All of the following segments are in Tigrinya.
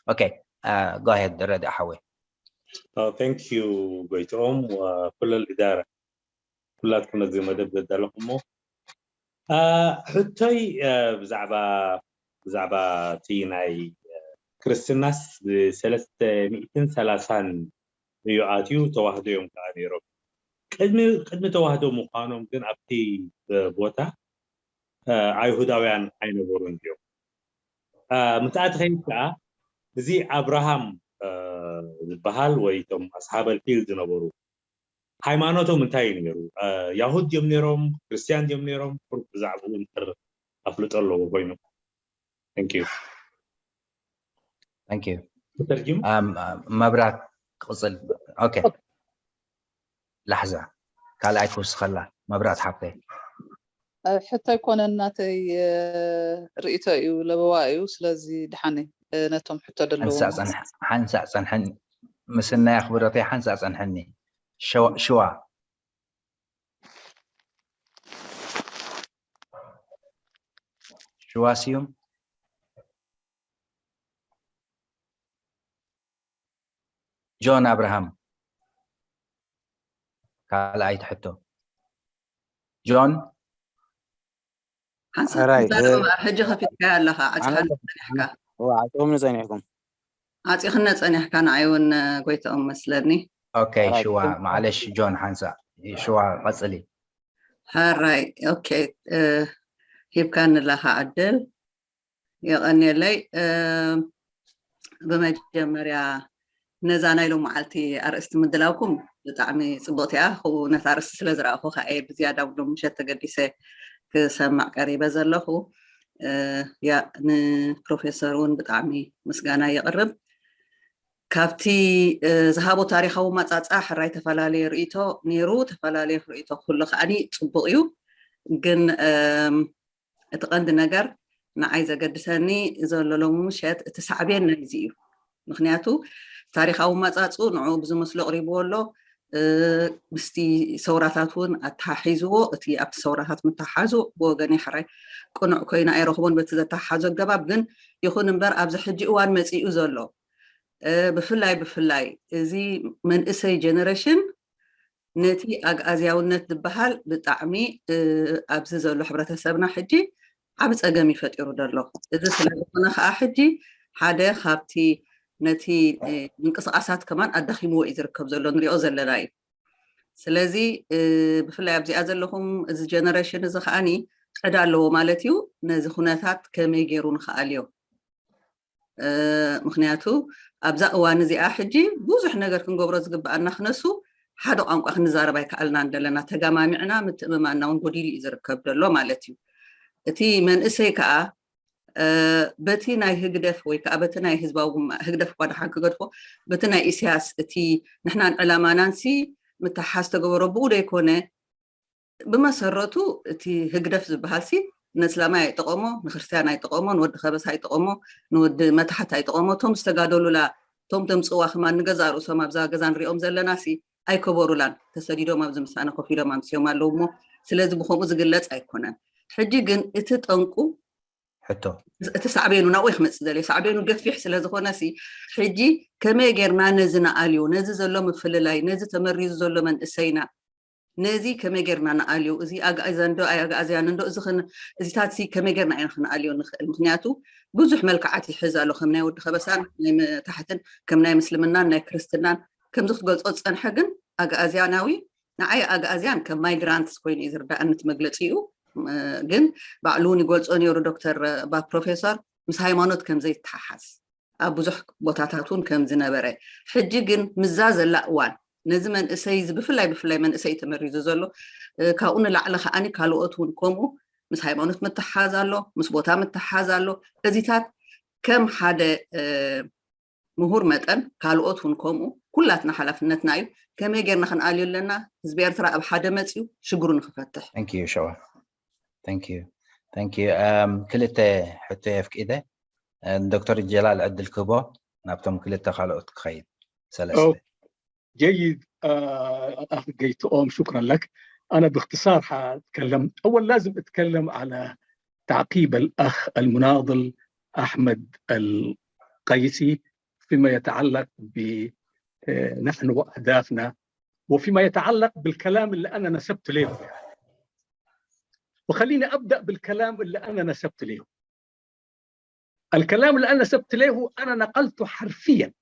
Okay, uh, go ahead, ረዲ ሓወይ። Thank you ጎይትኦም ወኩለ الإدارة ኩላትኩም ነዚ መደብ ዘዳለኹሞ። ሕቶይ ብዛዕባ ብዛዕባ እቲ ናይ ክርስትናስ ሰለስተ ሚእትን ሰላሳን እዩ ኣትዩ፣ ተዋህዶ እዮም ከዓ ነይሮም። ቅድሚ ቅድሚ ተዋህዶ ምዃኖም ግን ኣብቲ ቦታ ኣይሁዳውያን ኣይነበሩን እዮም። ምትኣቲ ከይድ ከዓ እዚ ኣብርሃም ዝበሃል ወይ እቶም ኣስሓበል ፊል ዝነበሩ ሃይማኖቶም እንታይ እዩ ነይሩ? ያሁድ ድዮም ነይሮም? ክርስትያን ድዮም ነይሮም? ቁሩብ ብዛዕባኡ እንድሕር ኣፍልጦ ኣለዎ ኮይኑ። Thank you። Thank you። ተተርጊሙ? Um, uh, መብራት ቅጽል። Okay። ላሕዛ ካልኣይ ክውስኸላ መብራት ሓብተይ። ሕቶ ኣይኮነን ናተይ ርእይቶ እዩ፣ ለበዋ እዩ። ስለዚ ድሓን ነቶም ሕቶ ደለዎም ሓንሳእ ጸንሐኒ፣ ምስናይ ኣኽብሮተይ ሓንሳእ ጸንሐኒ። ሽዋ ሽዋ ስዩም፣ ጆን ኣብርሃም፣ ካልኣይቲ ሕቶ። ጆን ሓንሳብ ሕጂ ከፊትካያ ኣለኻ፣ ዓፂኻ ጸኒሕካ። ዓፂኹም ንፀኒሕኩም። ዓፂኽነ ጸኒሕካ፣ ንዓይ እውን ጎይታኦም መስለኒ። Okay፣ ሽዋ ማዕለሽ ጆን ሓንሳእ ሽዋ ቀጽሊ። ሕራይ፣ okay፣ ሂብካኒ ኣለኻ ዕድል። የቐንየለይ። ብመጀመርያ ነዛ ናይ ሎም መዓልቲ ኣርእስቲ ምድላውኩም ብጣዕሚ ጽብቕቲ እያ። ከምኡ ነታ ኣርእስቲ ስለ ዝረኣኹ ከኣ እየ ብዝያዳ እውን ሎም ምሸት ተገዲሰ ክሰምዕ ቀሪበ ዘለኹ። ያ ንፕሮፌሰር እውን ብጣዕሚ ምስጋና የቕርብ። ካብቲ ዝሃቦ ታሪኻዊ ማጻጻ ሕራይ ተፈላለየ ርእይቶ ነይሩ። ተፈላለየ ርእይቶ ክህሉ ከኣኒ ጽቡቕ እዩ። ግን እቲ ቀንዲ ነገር ንዓይ ዘገድሰኒ ዘሎ ሎሚ ምሸት እቲ ሳዕቤን ናይዚ እዩ። ምክንያቱ ታሪኻዊ ኣመጻጽኡ ንዕኡ ብዝመስሎ ኣቕሪብዎ ኣሎ። ምስቲ ሰውራታት እውን ኣተሓሒዝዎ፣ እቲ ኣብቲ ሰውራታት ምተሓሓዙ ብወገነይ ሕራይ ቅኑዕ ኮይኑ ኣይረኽቦን በቲ ዘተሓሓዞ ኣገባብ። ግን ይኹን እምበር ኣብዚ ሕጂ እዋን መጺኡ ዘሎ ብፍላይ ብፍላይ እዚ መንእሰይ ጀነሬሽን ነቲ ኣግኣዝያውነት ዝበሃል ብጣዕሚ ኣብዚ ዘሎ ሕብረተሰብና ሕጂ ዓቢ ጸገም እዩ ፈጢሩ ዘሎ። እዚ ስለ ዝኾነ ከኣ ሕጂ ሓደ ካብቲ ነቲ ምንቅስቓሳት ከማን ኣዳኺምዎ እዩ ዝርከብ ዘሎ፣ ንሪኦ ዘለና እዩ። ስለዚ ብፍላይ ኣብዚኣ ዘለኹም እዚ ጀነሬሽን እዚ ከኣኒ ዕዳ ኣለዎ ማለት እዩ። ነዚ ኩነታት ከመይ ገይሩ ንኽኣልዮ ምክንያቱ ኣብዛ እዋን እዚኣ ሕጂ ብዙሕ ነገር ክንገብሮ ዝግብኣና ክነሱ ሓደ ቋንቋ ክንዛረብ ኣይከኣልናን ዘለና። ተጋማሚዕና ምትእምማንና እውን ጎዲሉ እዩ ዝርከብ ዘሎ ማለት እዩ። እቲ መንእሰይ ከዓ በቲ ናይ ህግደፍ ወይ ከዓ በቲ ናይ ህዝባዊ ግንባር፣ ህግደፍ እኳ ደሓን ክገድፎ፣ በቲ ናይ ኢሳያስ እቲ ንሕናን ዕላማናንሲ ምትሓዝ ተገበሮ ብኡ ደይኮነ ብመሰረቱ እቲ ህግደፍ ዝበሃል ሲ ንእስላማይ ኣይጠቐሞ፣ ንክርስትያን ኣይጠቐሞ፣ ንወዲ ከበሳ ኣይጠቐሞ፣ ንወዲ መታሕት ኣይጠቐሞ። እቶም ዝተጋደሉላ፣ እቶም ተምፅዋ ከማን ንገዛእ ርእሶም ኣብዛ ገዛ ንሪኦም ዘለና ሲ ኣይከበሩላን። ተሰዲዶም ኣብዚ ምሳና ኮፍ ኢሎም ኣምስዮም ኣለዉ እሞ ስለዚ ብከምኡ ዝግለፅ ኣይኮነን። ሕጂ ግን እቲ ጠንቁ ሕቶ እቲ ሳዕቤኑ ናብኡ ክመፅእ ዘለ ሳዕቤኑ ገፊሕ ስለ ዝኾነ ሲ ሕጂ ከመይ ጌርና ነዚ ንኣልዮ፣ ነዚ ዘሎ ምፍልላይ፣ ነዚ ተመሪዙ ዘሎ መንእሰይና ነዚ ከመይ ጌርና ንኣልዮ? እዚ ኣግኣዝያን ዶ ኣይ ኣግኣዝያን እንዶ እዚ እዚታት ሲ ከመይ ጌርና ኢና ክንኣልዮ ንኽእል? ምክንያቱ ብዙሕ መልክዓት ይሕዝ ኣሎ። ከም ናይ ወዲ ከበሳን ናይ መታሕትን ከም ናይ ምስልምናን ናይ ክርስትናን ከምዚ ክትገልጾ ዝጸንሐ ግን ኣግኣዝያናዊ ንዓይ ኣግኣዝያን ከም ማይግራንትስ ኮይኑ እዩ ዝርዳእኒ እቲ መግለጺኡ። ግን ባዕሉ እውን ይገልጾ ነይሩ ዶክተር ባ ፕሮፌሰር ምስ ሃይማኖት ከም ዘይተሓሓዝ ኣብ ብዙሕ ቦታታት እውን ከም ዝነበረ ሕጂ ግን ምዛ ዘላ እዋን ነዚ መንእሰይ እዚ ብፍላይ ብፍላይ መንእሰይ ተመሪዙ ዘሎ ካብኡ ንላዕሊ ከዓኒ ካልኦት እውን ከምኡ ምስ ሃይማኖት ምትሓዝ ኣሎ፣ ምስ ቦታ ምትሓዝ ኣሎ። እዚታት ከም ሓደ ምሁር መጠን ካልኦት እውን ከምኡ ኩላትና ሓላፍነትና እዩ። ከመይ ጌርና ክንኣልዮ ኣለና? ህዝቢ ኤርትራ ኣብ ሓደ መፅዩ ሽግሩ ንክፈትሕ። Thank you ሸዋ። Thank you። Thank you። ክልተ ሕቶ የፍቂደ ዶክተር ጀላል ዕድል ክህቦ ናብቶም ክልተ ካልኦት ክኸይድ ሰለስተ جيد آه، أخ جيتوم، شكرا لك. أنا باختصار حأتكلم. أول لازم أتكلم على تعقيب الأخ المناضل أحمد القيسي فيما يتعلق بنحن وأهدافنا، وفيما يتعلق بالكلام اللي أنا نسبت له. وخليني أبدأ بالكلام اللي أنا نسبت له. الكلام اللي أنا نسبت له أنا نقلته حرفيا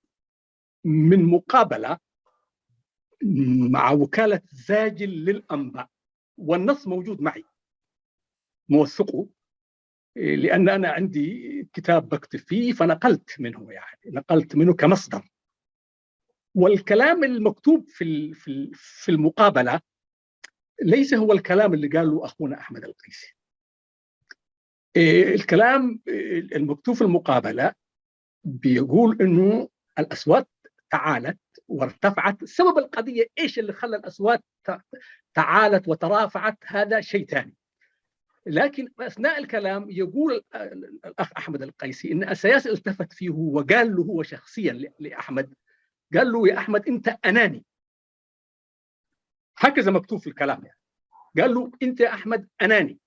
من مقابلة مع وكالة زاجل للأنباء، والنص موجود معي موثقه، لأن أنا عندي كتاب بكتب فيه، فنقلت منه، يعني نقلت منه كمصدر. والكلام المكتوب في في المقابلة ليس هو الكلام اللي قاله أخونا أحمد القيسي. الكلام المكتوب في المقابلة بيقول إنه الأصوات تعالت وارتفعت. سبب القضية إيش اللي خلى الأصوات تعالت وترافعت؟ هذا شيء ثاني. لكن أثناء الكلام يقول الأخ أحمد القيسي إن أساياس التفت فيه وقال له هو شخصيا لأحمد، قال له: "يا أحمد، أنت أناني". هكذا مكتوب في الكلام، يعني. قال له: "أنت يا أحمد أناني".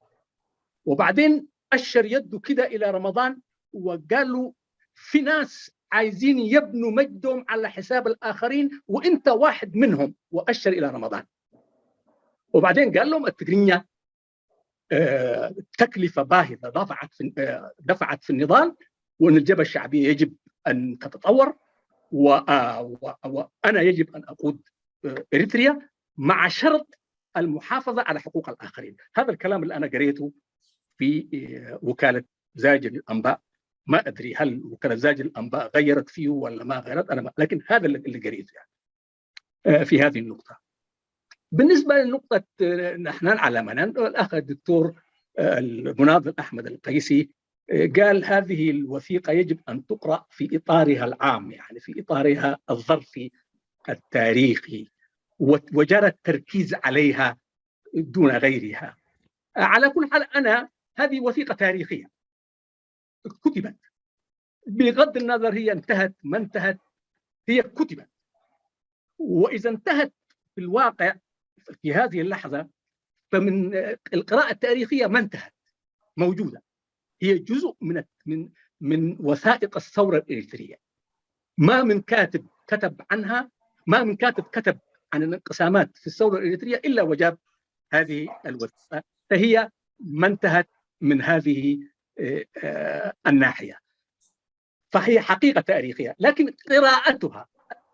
وبعدين أشر يده كده إلى رمضان وقال له: "في ناس عايزين يبنوا مجدهم على حساب الآخرين، وأنت واحد منهم"، وأشر إلى رمضان. وبعدين قال لهم: "التقنية تكلفة باهظة دفعت في دفعت في النضال، وأن الجبهة الشعبية يجب أن تتطور، وأنا يجب أن أقود إريتريا مع شرط المحافظة على حقوق الآخرين". هذا الكلام اللي أنا قريته في وكالة زاجل الأنباء. ما أدري هل وكالة زاجل الأنباء غيرت فيه ولا ما غيرت، أنا ما، لكن هذا اللي قريته، يعني. في هذه النقطة. بالنسبة لنقطة نحن على منان، الأخ الدكتور المناضل أحمد القيسي قال: "هذه الوثيقة يجب أن تقرأ في إطارها العام، يعني في إطارها الظرفي التاريخي، وجرى التركيز عليها دون غيرها". على كل حال، أنا هذه وثيقة تاريخية كتبت، بغض النظر هي انتهت ما انتهت، هي كتبت. وإذا انتهت في الواقع في هذه اللحظة، فمن القراءة التاريخية ما انتهت، موجودة، هي جزء من من من وثائق الثورة الإريترية. ما من كاتب كتب عنها، ما من كاتب كتب عن الانقسامات في الثورة الإريترية إلا وجاب هذه الوثيقة، فهي ما انتهت من هذه الناحية. فهي حقيقة تاريخية، لكن قراءتها،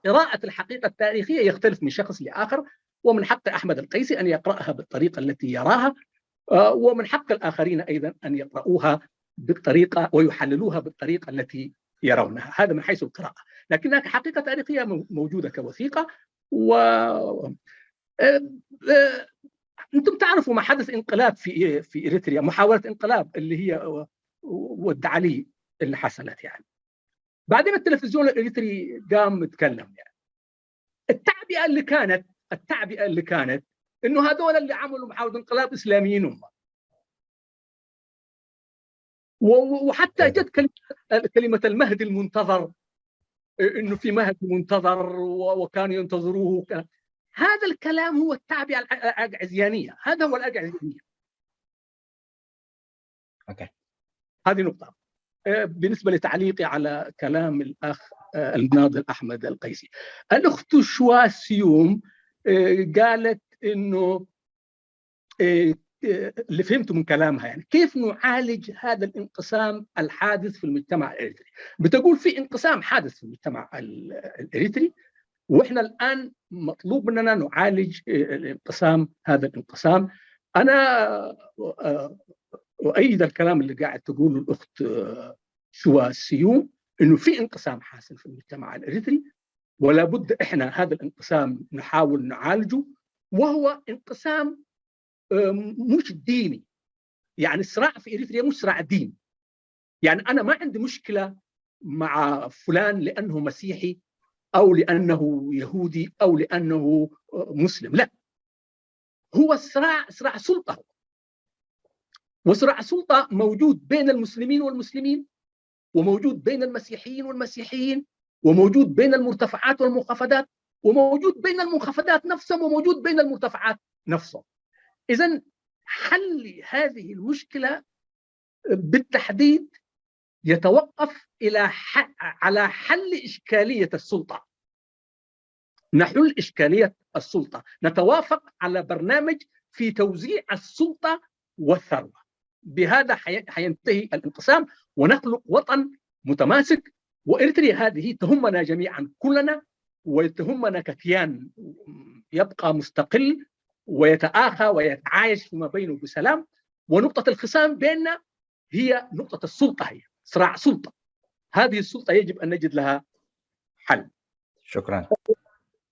قراءة الحقيقة التاريخية يختلف من شخص لآخر، ومن حق أحمد القيسي أن يقرأها بالطريقة التي يراها، ومن حق الآخرين أيضا أن يقرؤوها بالطريقة ويحللوها بالطريقة التي يرونها. هذا من حيث القراءة، لكن هناك حقيقة تاريخية موجودة كوثيقة. و أنتم تعرفوا ما حدث انقلاب في في إريتريا، محاولة انقلاب اللي هي ود علي اللي حصلت، يعني. بعدين التلفزيون الإريتري قام اتكلم، يعني. التعبئة اللي كانت التعبئة اللي كانت إنه هذول اللي عملوا محاولة انقلاب إسلاميين هم. وحتى جت كلمة المهدي المنتظر، إنه في مهدي منتظر وكانوا ينتظروه. هذا الكلام هو التعبئة الأجعزيانية، هذا هو الأجعزيانية. أوكي. هذه نقطة. بالنسبة لتعليقي على كلام الأخ المناضل أحمد القيسي، الأخت شوا سيوم قالت إنه اللي فهمته من كلامها، يعني، كيف نعالج هذا الانقسام الحادث في المجتمع الإريتري؟ بتقول في انقسام حادث في المجتمع الإريتري، وإحنا الآن مطلوب مننا نعالج الانقسام، هذا الانقسام. أنا أؤيد الكلام اللي قاعد تقوله الأخت شوا سيوم، إنه في انقسام حاصل في المجتمع الإريتري، ولا بد إحنا هذا الانقسام نحاول نعالجه، وهو انقسام مش ديني. يعني، الصراع في إريتريا مش صراع دين. يعني، أنا ما عندي مشكلة مع فلان لأنه مسيحي أو لأنه يهودي أو لأنه مسلم، لا، هو صراع صراع سلطة، وصراع سلطة موجود بين المسلمين والمسلمين، وموجود بين المسيحيين والمسيحيين، وموجود بين المرتفعات والمنخفضات، وموجود بين المنخفضات نفسهم، وموجود بين المرتفعات نفسهم. إذن حل هذه المشكلة بالتحديد يتوقف إلى ح... على حل إشكالية السلطة. نحل إشكالية السلطة، نتوافق على برنامج في توزيع السلطة والثروة. بهذا حي... حينتهي الانقسام ونخلق وطن متماسك، وإريتريا هذه تهمنا جميعا كلنا، وتهمنا ككيان يبقى مستقل ويتآخى ويتعايش فيما بينه بسلام. ونقطة الخصام بيننا هي نقطة السلطة، هي صراع سلطة. هذه السلطة يجب أن نجد لها حل. شكرا.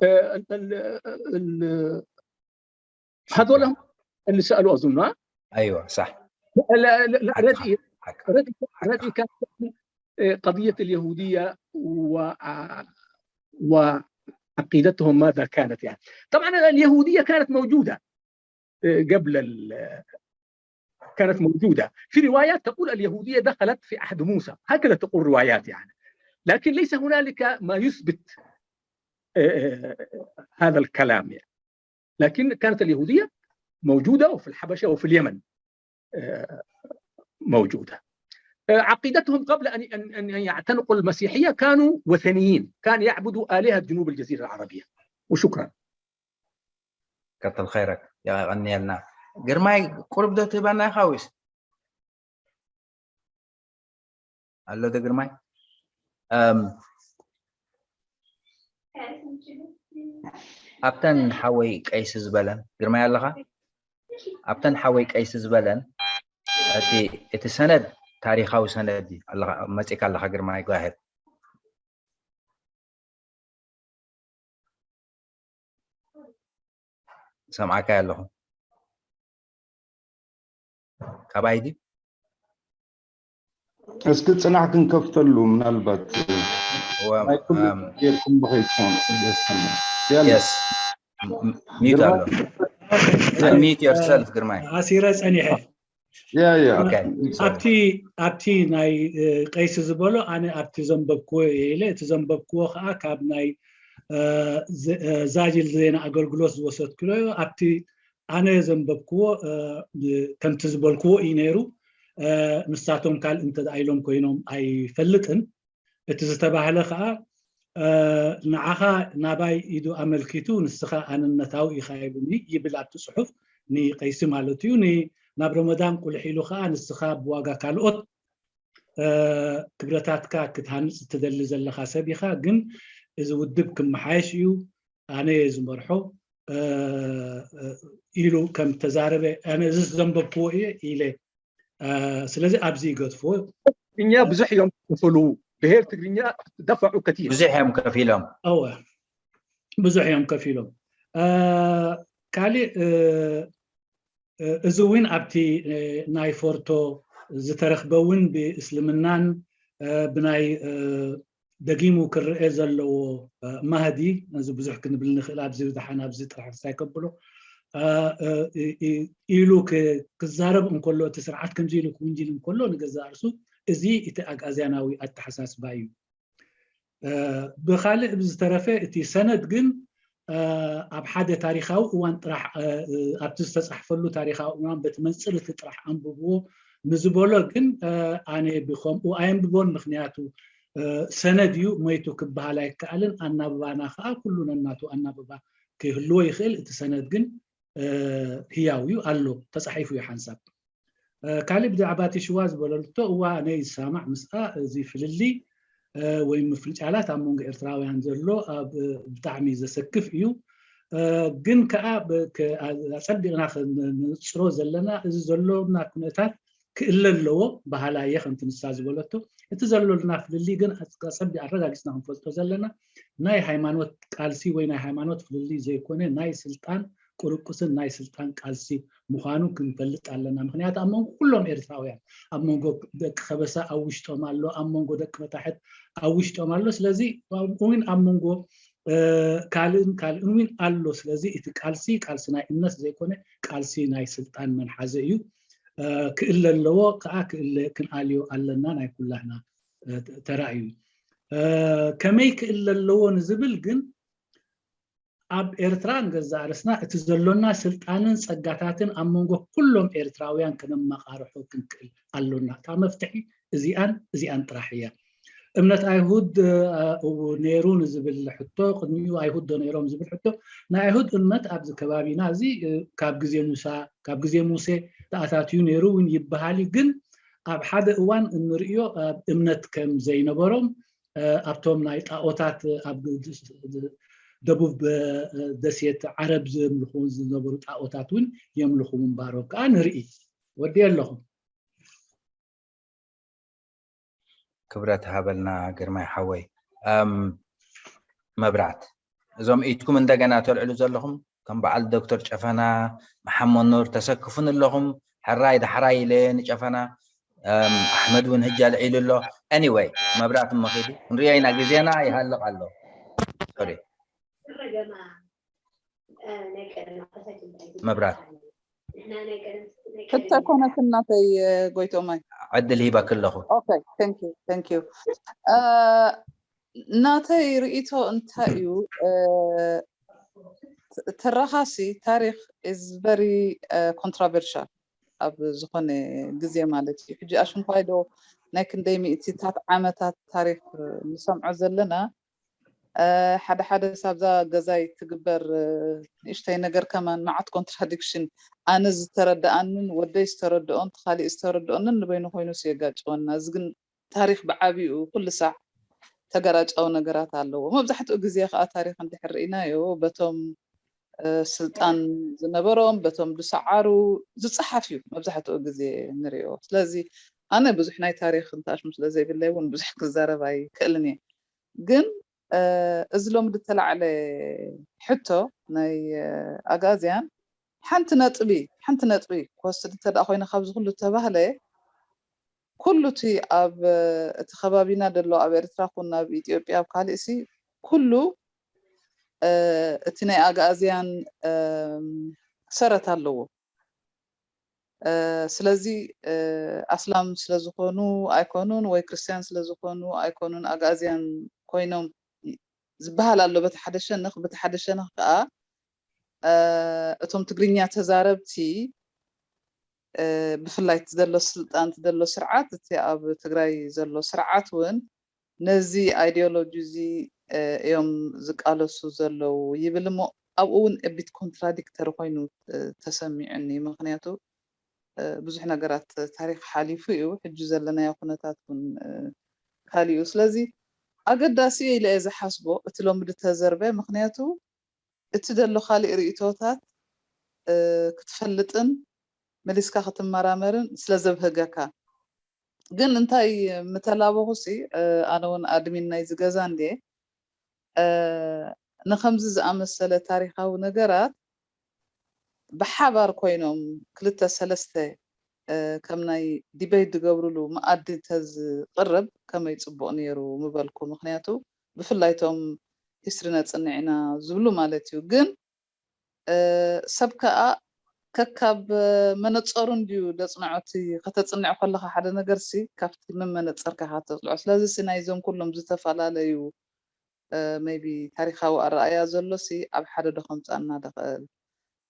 آه، ال- ال- ال- هذول هم اللي سألوا أظن، ها؟ ايوه صح. لا، لا، لا، حق- ردي، حق. ردي، ردي كان، آه، قضية اليهودية و، آه، وعقيدتهم ماذا كانت يعني. طبعا اليهودية كانت موجودة، آه، قبل ال-، كانت موجودة. في روايات تقول اليهودية دخلت في عهد موسى، هكذا تقول روايات يعني. لكن ليس هنالك ما يثبت، آه، آه، هذا الكلام يعني. لكن كانت اليهودية موجودة، وفي الحبشة وفي اليمن، آه، موجودة. آه، عقيدتهم قبل أن، أن، أن يعتنقوا المسيحية كانوا وثنيين، كان يعبدوا آلهة جنوب الجزيرة العربية. وشكرا. كتر خيرك يا غني لنا. ግርማይ ቁሩብ ዶ ትህበና ኢኻ ወይስ ኣሎ ዶ ግርማይ? እም፣ ኣብተን ሓወይ ቀይስ ዝበለን ግርማይ ኣለኻ? ኣብተን ሓወይ ቀይስ ዝበለን እቲ እቲ ሰነድ ታሪኻዊ ሰነድ እዩ። ኣለኻ መጺካ ኣለኻ ግርማይ ጓሄድ። ሰምዓካ ኣለኹ። ካባይ ድዩ? እስኪ ጽናሕ ክንከፍተሉ ምናልባት እዋ፣ ናይ ኩሉ እም፣ ጌርኩም ብኸይትኮኑ ደስ ይብል። ያላ። የስ። ሚዩት ኣሎ። ሚዩት ዮርሰልፍ ግርማይ። ኣሲረ ጸኒሐ። ያ ያ። ኦኬ። ኣብቲ ኣብቲ ናይ እ፣ ቀይሲ ዝበሎ ኣነ ኣብቲ ዘንበብክዎ እየ ኢለ፣ እቲ ዘንበብክዎ ከዓ ካብ ናይ እ፣ ዘ- እ፣ ዛጅል ዜና ኣገልግሎት ዝወሰድክዮ እዩ። ኣብቲ ኣነ ዘንበብክዎ እ፣ ብ- ከምቲ ዝበልክዎ እዩ ነይሩ። እ፣ ንሳቶም ካልእ እንተ ደኣ ኢሎም ኮይኖም ኣይፈልጥን። እቲ ዝተባህለ ከዓ እ፣ ንዓኻ ናባይ ኢዱ ኣመልኪቱ ንስኻ ኣንነታዊ ኢኻ ኢሉኒ ይብል ኣብቲ ጽሑፍ፣ ንቀይሲ ማለት እዩ። ን- ናብ ረመዳን ቁልሕ ኢሉ ከዓ ንስኻ ብዋጋ ካልኦት እ፣ ክብረታትካ ክትሃንፅ እትደሊ ዘለኻ ሰብ ኢኻ፣ ግን እዚ ውድብ ክመሓየሽ እዩ፣ ኣነ እየ ዝመርሖ እ፣ እ፣ ኢሉ ከም ተዛረበ ኣነ እዚ ዘንበብክዎ እየ ኢለ። እ፣ ስለዚ ኣብዚ ይገድፍዎ። ትግርኛ ብዙሕ እዮም ዝኸፍሉ፣ ብሄር ትግርኛ ደፈዑ ከቲር። ብዙሕ እዮም ከፊሎም። እወ ብዙሕ እዮም ከፊሎም። እ፣ ካሊእ እ፣ እ፣ እዚ እውን ኣብቲ እ፣ ናይ ፎርቶ ዝተረኽበ እውን ብእስልምናን እ፣ ብናይ እ፣ ደጊሙ ክረአ ዘለዎ እ፣ ማህዲ፣ እዚ ብዙሕ ክንብል ንኽእል፣ ኣብዚ ደሓን ኣብዚ ጥራሕ ርሳይ ከብሎ እ፣ እ፣ እ፣ እ፣ ኢሉ ክ- ክዛረብ እንከሎ፣ እቲ ስርዓት ከምዚ ኢሉ ክውንጅል እንከሎ ንገዛእ ርሱ እዚ እቲ ኣግኣዝያናዊ ኣተሓሳስባ እዩ። እ፣ ብኻልእ ብዝተረፈ እቲ ሰነድ ግን እ፣ ኣብ ሓደ ታሪኻዊ እዋን ጥራሕ እ፣ እ፣ ኣብቲ ዝተፃሕፈሉ ታሪኻዊ እዋን በቲ መንፅር እቲ ጥራሕ ኣንብብዎ ንዝበሎ ግን እ፣ ኣነ ብኸምኡ ኣየንብቦን። ምክንያቱ እ፣ ሰነድ እዩ፣ ሞይቱ ክበሃል ኣይከኣልን። ኣናብባና ከዓ ኩሉ ነናቱ ኣናብባ ክህልዎ ይኽእል። እቲ ሰነድ ግን እ፣ ህያው እዩ ኣሎ፣ ተፃሒፉ እዩ ሓንሳብ። እ፣ ካሊእ ብዛዕባ እቲ ሽዋ ዝበለቶ እዋ ኣነ ይሰማማዕ ምስኣ። እዚ ፍልልይ እ፣ ወይ ምፍንጫላት ኣብ መንጎ ኤርትራውያን ዘሎ ኣብ እ፣ ብጣዕሚ ዘሰክፍ እዩ። እ፣ ግን ከዓ ብ- ከ- ኣፀቢቕና ከነንፅሮ ዘለና እዚ ዘሎና ኩነታት ክእለ ኣለዎ በሃላይ እየ፣ ከምቲ ንሳ ዝበለቶ። እቲ ዘሎና ፍልልይ ግን ኣፀቢ ኣረጋጊፅና ክንፈልጦ ዘለና ናይ ሃይማኖት ቃልሲ ወይ ናይ ሃይማኖት ፍልልይ ዘይኮነ ናይ ስልጣን ቁርቁስን ናይ ስልጣን ቃልሲ ምዃኑ ክንፈልጥ ኣለና። ምክንያቱ ኣብ መንጎ ኩሎም ኤርትራውያን፣ ኣብ መንጎ ደቂ ከበሳ ኣብ ውሽጦም ኣሎ፣ ኣብ መንጎ ደቂ መታሕት ኣብ ውሽጦም ኣሎ። ስለዚ እውን ኣብ መንጎ እ፣ ካልእን ካልእን እውን ኣሎ። ስለዚ እቲ ቃልሲ ቃልሲ ናይ እምነት ዘይኮነ ቃልሲ ናይ ስልጣን መን ሓዘ እዩ። እ፣ ክእለ ኣለዎ ከዓ ክእለ ክንኣልዮ ኣለና፣ ናይ ኩላህና እ፣ ተራ እዩ። እ፣ ከመይ ክእለ ኣለዎ ንዝብል ግን ኣብ ኤርትራ ንገዛእ ርእስና እቲ ዘሎና ስልጣንን ጸጋታትን ኣብ መንጎ ኩሎም ኤርትራውያን ከነመቓርሖ ክንክእል ኣሎና። እታ መፍትሒ እዚኣን እዚኣን ጥራሕ እያ። እምነት ኣይሁድ ነይሩ ንዝብል ሕቶ፣ ቅድሚኡ ኣይሁድ ዶ ነይሮም ዝብል ሕቶ፣ ናይ ኣይሁድ እምነት ኣብዚ ከባቢና እዚ ካብ ግዜ ሙሳ፣ ካብ ግዜ ሙሴ ተኣታትዩ ነይሩ እውን ይበሃል እዩ። ግን ኣብ ሓደ እዋን እንርእዮ እምነት ከም ዘይነበሮም ኣብቶም ናይ ጣኦታት ኣብ ደቡብ ደሴት ዓረብ ዘምልኹ ዝነበሩ ጣኦታት እውን የምልኹ ምንባሮም ከዓ ንርኢ። ወዲ ኣለኹም። ክብረት ሃበልና ግርማይ ሓወይ። መብራት፣ እዞም ኢድኩም እንደገና ተልዕሉ ዘለኹም ከም በዓል ዶክተር ጨፈና፣ መሓመድ ኑር ተሰክፉን ኣለኹም። ሕራይ ዳሕራይ ኢለ ንጨፈና። ኣሕመድ እውን ህጂ ኣልዒሉ ኣሎ። Anyway፣ መብራት እሞ ኺዱ ክንሪኦ ኢና፣ ግዜና ይሃልቕ ኣሎ። ሶሪ። መብራት። ሕቶ ኮነት እናተይ ጎይቶማይ። ዕድል ሂበክ ኣለኹ። Okay, thank you, thank you። ናተይ ርእይቶ እንታይ እዩ፣ ትረኻሲ ታሪኽ is very controversial ኣብ ዝኾነ ግዜ ማለት እዩ። ሕጂ ኣሽንኳይ ዶ ናይ ክንደይ ሚእቲታት ዓመታት ታሪኽ ንሰምዖ ዘለና፣ ሓደ ሓደ ሳብዛ ገዛይ ትግበር ንእሽተይ ነገር ከማን መዓት contradiction፣ ኣነ ዝተረዳኣንን ወደይ ዝተረድኦን ካሊእ ዝተረድኦንን ንበይኑ ኮይኑ የጋጭወና። እዚ ግን ታሪኽ ብዓቢኡ ኩሉ ሳዕ ተገራጫዊ ነገራት ኣለዎ። መብዛሕትኡ ግዜ ከዓ ታሪኽ እንድሕር ርኢናዮ በቶም ስልጣን ዝነበሮም በቶም ዝሰዓሩ ዝፀሓፍ እዩ መብዛሕትኡ ግዜ ንሪኦ። ስለዚ ኣነ ብዙሕ ናይ ታሪኽ እንታሽሙ ስለዘይብለይ እውን ብዙሕ ክዛረብ ኣይክእልን እየ። ግን እዚ ሎሚ ዝተላዕለ ሕቶ ናይ ኣጋዝያን ሓንቲ ነጥቢ ሓንቲ ነጥቢ ክወስድ እንተ ደኣ ኮይነ ካብዚ ኩሉ ተባህለ ኩሉ እቲ ኣብ እቲ ከባቢና ደሎ ኣብ ኤርትራ ኩን ኣብ ኢትዮጵያ ኣብ ካልእ ሲ ኩሉ እቲ ናይ ኣግኣዝያን ሰረት ኣለዎ። ስለዚ ኣስላም ስለዝኾኑ ኣይኮኑን ወይ ክርስትያን ስለዝኾኑ ኣይኮኑን ኣግኣዝያን ኮይኖም ዝበሃል ኣሎ በቲ ሓደ ሸነኽ። በቲ ሓደ ሸነኽ ከዓ እቶም ትግርኛ ተዛረብቲ ብፍላይ እቲ ዘሎ ስልጣን እቲ ዘሎ ስርዓት እቲ ኣብ ትግራይ ዘሎ ስርዓት እውን ነዚ ideology እዚ እዮም ዝቃለሱ ዘለዉ ይብል እሞ ኣብኡ እውን a bit contradictory ኮይኑ ተሰሚዑኒ። ምክንያቱ ብዙሕ ነገራት ታሪክ ሓሊፉ እዩ። ሕጂ ዘለናዮ ኩነታት እውን ካሊኡ። ስለዚ ኣገዳሲ እየ ኢለ እየ ዝሓስቦ እቲ ሎሚ ዝተዘርበ። ምክንያቱ እቲ ዘሎ ካሊእ ርእይቶታት ክትፈልጥን መሊስካ ክትመራመርን ስለዘብህገካ። ግን እንታይ ምተላበኹ ሲ ኣነ እውን admin ናይዚ ገዛ እንድየ ንከምዚ ዝኣመሰለ ታሪካዊ ነገራት ብሓባር ኮይኖም ክልተ ሰለስተ ከም ናይ debate ዝገብርሉ መኣዲ እንተዝቅርብ ከመይ ፅቡቅ ነይሩ ምበልኩ። ምክንያቱ ብፍላይ እቶም history ነፅንዕ ኢና ዝብሉ ማለት እዩ። ግን ሰብ ከዓ ከካብ መነፀሩ እንድዩ ዘፅንዖ። እቲ ከተፅንዕ ከለካ ሓደ ነገር ሲ ካብቲ መመነፀርካ ኢካ ተፅንዖ። ስለዚ ሲ ናይዞም ኩሎም ዝተፈላለዩ maybe ታሪካዊ ኣረኣእያ ዘሎ ሲ ኣብ ሓደ ዶ ከምፅኣና ዝክእል።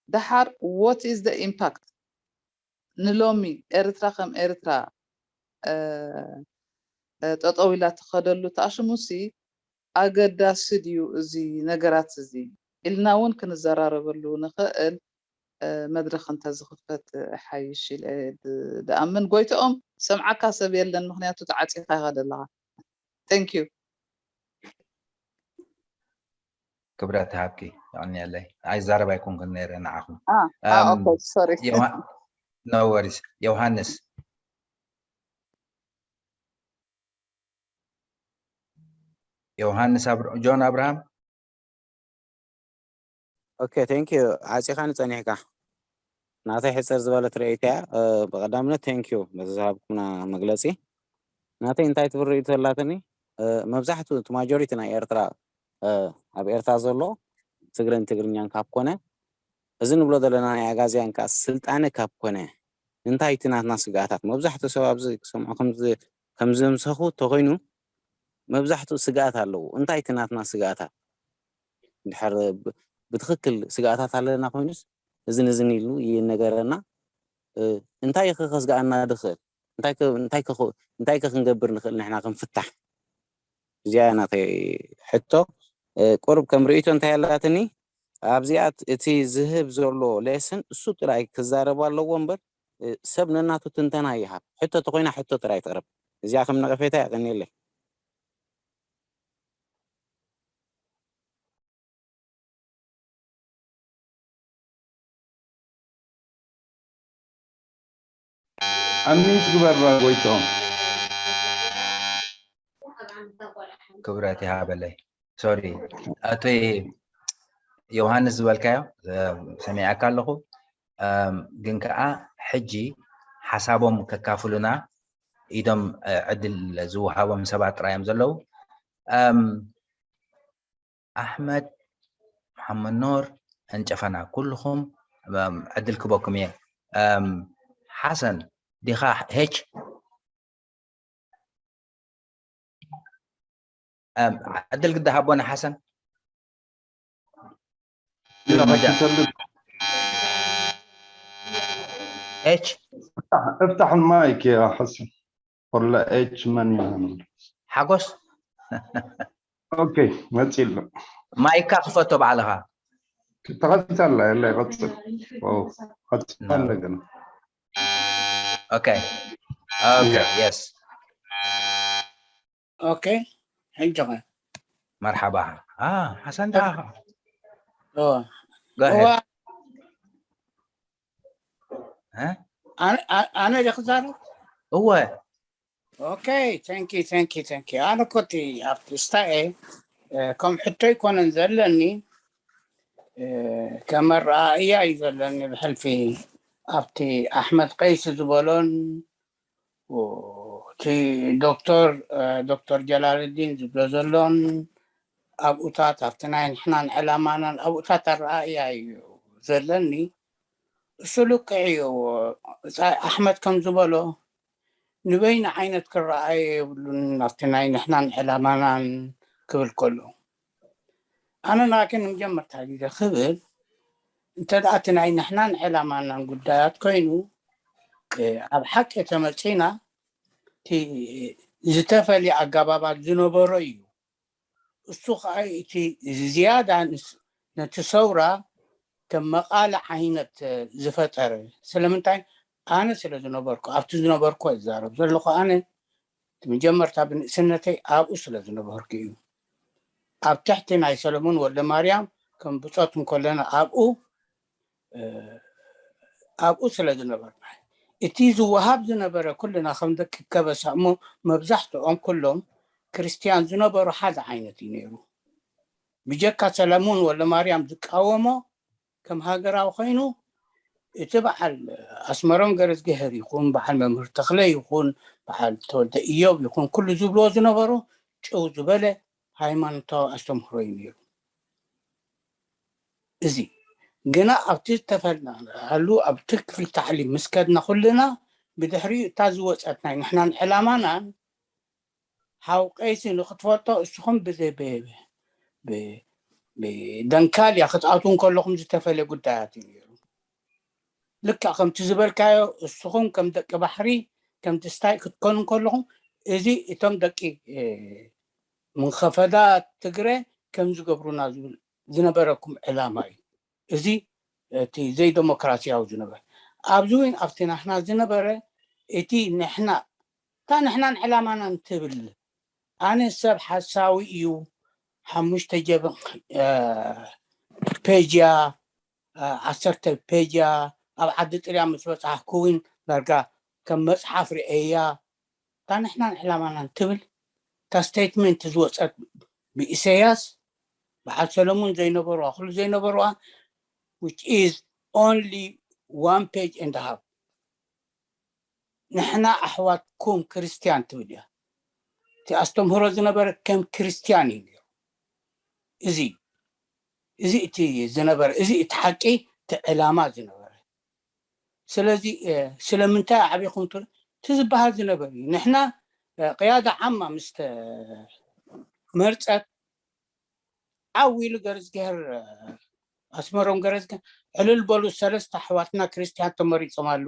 ደሓር what is the impact ንሎሚ ኤርትራ ከም ኤርትራ ጠጠው ኢላ ትኸደሉ ተኣሽሙ ሲ ኣገዳሲ ድዩ እዚ ነገራት እዚ ኢልና እውን ክንዘራረበሉ ንኽእል መድረኽ እንተዝኽፈት ሓይሽ ኢለ ድኣምን። ጎይትኦም ሰምዓካ ሰብ የለን፣ ምኽንያቱ ተዓፂኻ ኢኻ ዘለኻ። Thank you። ክብረት ሃብኪ፣ የቐንየለይ። ኣይዛረብ ኣይኮንኩን ነይረ ንዓኹም። ሶሪ። No worries። ዮሃንስ ዮሃንስ ጆን ኣብርሃም። Okay, thank you። ዓፂኻኒ ፀኒሕካ። ናተይ ሕፅር ዝበለት ርእይቶ እያ። ብቐዳምነት thank you በዚ ዝሃብኩምና መግለፂ። ናተይ እንታይ ትብል ርእይቶ ኣላትኒ? መብዛሕትኡ እቲ majority ናይ ኤርትራ ኣብ ኤርትራ ዘሎ ትግረን ትግርኛን ካብ ኮነ፣ እዚ ንብሎ ዘለና ናይ ኣጋዝያን ከኣ ስልጣነ ካብ ኮነ፣ እንታይ እቲ ናትና ስግኣታት? መብዛሕትኡ ሰብ ኣብዚ ክሰምዖ ከም ዘምሰኹ እንተኾይኑ፣ መብዛሕትኡ ስግኣት ኣለዎ። እንታይ እቲ ናትና ስግኣታት? እንድሕር ብትኽክል ስግኣታት ኣለና ኮይኑስ፣ እዝን እዝን ኢሉ ይነገረና። እንታይ ከ ከስግኣና ዝኽእል? እንታይ ከ ክንገብር ንኽእል ንሕና ከም ፍታሕ? እዚኣ ናተይ ሕቶ። ቁሩብ ከም ርእይቶ እንታይ ኣላትኒ ኣብዚኣ፣ እቲ ዝህብ ዘሎ ሌስን እሱ ጥራይ ክዛረብ ኣለዎ እምበር፣ ሰብ ነናቱ ትንተና ይሃብ። ሕቶ ተኮይና ሕቶ ጥራይ ትቕረብ። እዚኣ ከም ነቐፌታ የቐንየለይ። ኣሚስ ግበራ ጎይቶም። ክብረት ይሃበለይ። ሶሪ፣ ኣቶ ዮሃንስ ዝበልካዮ ሰሚዐካ ኣለኹ። ግን ከዓ ሕጂ ሓሳቦም ከካፍሉና ኢዶም ዕድል ዝወሃቦም ሰባት ጥራዮም ዘለዉ። ኣሕመድ፣ መሓመድ ኖር፣ ዕንጨፈና፣ ኩልኹም ዕድል ክበኩም እየ። ሓሰን ዲኻ? ሄች ዕድል ግዳ ሃቦ ንሓሰን። ኤች افتح المايك يا حسن. ولا ኤች መን እዩ? ሓጎስ ኦኬ፣ መፂ ኣሎ። ማይካ ክፈቶ ባዕልኻ። ተኸፊታ ኣላ፣ የላ ይቐፅል። ቀፅል እንደገና። ኦኬ ኦኬ፣ የስ ኦኬ። ሕጂ ኸ መርሓባ። ሓሰን ደኣ ዋ ኣነ ድየ ክዛረብ? እወ። ኦኬ፣ thank you thank you thank you። ኣነ እኮ እቲ ኣብቲ ስታኤ ከም ሕቶ ኣይኮነን ዘለኒ፣ ከም ኣረኣእያ እዩ ዘለኒ። ብሕልፊ ኣብቲ ኣሕመድ ቀይሲ ዝበሎን እቲ ዶክተር ዶክተር ጀላልዲን ዝብሎ ዘሎን ኣብኡታት ኣብቲ ናይ ንሕናን ዕላማናን ኣብኡታት ኣረኣእያ እዩ ዘለኒ። እሱ ልክዕ እዩ። ብጻይ ኣሕመድ ከም ዝበሎ ንበይኑ ዓይነት ክረኣዮ የብሉን ኣብቲ ናይ ንሕናን ዕላማናን ክብል ከሎ፣ ኣነ ናኪ ንመጀመርታ ግዜ ክብል እንተ ደኣ እቲ ናይ ንሕናን ዕላማናን ጉዳያት ኮይኑ ኣብ ሓቂ ተመጺና እቲ ዝተፈልየ ኣገባባት ዝነበሮ እዩ። እሱ ከዓ እቲ ዝያዳ ነቲ ሰውራ ከም መቓልዕ ዓይነት ዝፈጠረ። ስለምንታይ? ኣነ ስለ ዝነበርኩ ኣብቲ ዝነበርኩ ይዛረብ ዘለኹ። ኣነ እቲ መጀመርታ ብንእስነተይ ኣብኡ ስለ ዝነበርኩ እዩ። ኣብ ትሕቲ ናይ ሰለሙን ወልደማርያም ከም ብጾት እንከለና ኣብኡ ኣብኡ ስለ ዝነበርና እቲ ዝወሃብ ዝነበረ ኩልና ከም ደቂ ከበሳ እሞ መብዛሕትኦም ኩሎም ክርስትያን ዝነበሩ ሓደ ዓይነት እዩ ነይሩ። ብጀካ ሰለሙን ወልደማርያም ዝቃወሞ ከም ሃገራዊ ኮይኑ እቲ በዓል ኣስመሮም ገረዝግሄር ይኹን በዓል መምህር ተኽለ ይኹን በዓል ተወልደ እዮብ ይኹን ኩሉ ዝብልዎ ዝነበሩ ጭው ዝበለ ሃይማኖታዊ ኣስተምህሮ እዩ ነይሩ። እዚ ግና ኣብቲ ዝተፈልናሉ ኣብቲ ክፍሊ ታዕሊም ምስ ከድና ኩልና ብድሕሪኡ እታ ዝወፀት ናይ ንሕናን ዕላማናን ሓው ቀይሲ ንክትፈልጦ እስኹም ብደንካልያ ክትኣትዉ እንከለኹም ዝተፈለየ ጉዳያት እዩ ነይሩ። ልክዕ ከምቲ ዝበልካዮ እስኹም ከም ደቂ ባሕሪ ከምቲ ስታይ ክትኮኑ እንከለኹም እዚ እቶም ደቂ ምንኸፈዳ ትግረ ከም ዝገብሩና ዝብል ዝነበረኩም ዕላማ እዩ። እዚ እቲ ዘይደሞክራሲያዊ ዝነበረ ኣብዚ እውን ኣብቲ ናህና ዝነበረ እቲ ንሕና እታ ንሕናን ዕላማናን ትብል ኣነ ሰብ ሓሳዊ እዩ ሓሙሽተ ጀበ ፔጅያ ዓሰርተ ፔጅያ ኣብ ዓዲ ጥርያ ምስ በፃሕኩ እውን ዳርጋ ከም መፅሓፍ ርእየያ እታ ንሕናን ዕላማናን ትብል እታ ስቴትመንት ዝወፀት ብኢሰያስ በዓል ሰለሙን ዘይነበርዋ ኩሉ ዘይነበርዋ which is only one page and half ንሕና ኣሕዋትኩም ክርስትያን ትብል እያ እቲ ኣስተምህሮ ዝነበረ ከም ክርስትያን እዩ ነይሩ እዚ እዚ እቲ ዝነበረ እዚ እቲ ሓቂ እቲ ዕላማ ዝነበረ ስለዚ ስለምንታይ ኣዕቢኹም እቲ ዝበሃል ዝነበር እዩ ንሕና ቅያዳ ዓማ ምስ መርፀት ዓው ኢሉ ገረዝግሄር ኣስመሮም ገረዝግሄር ዕልል በሉ ሰለስተ ኣሕዋትና ክርስትያን ተመሪፆም ኣሉ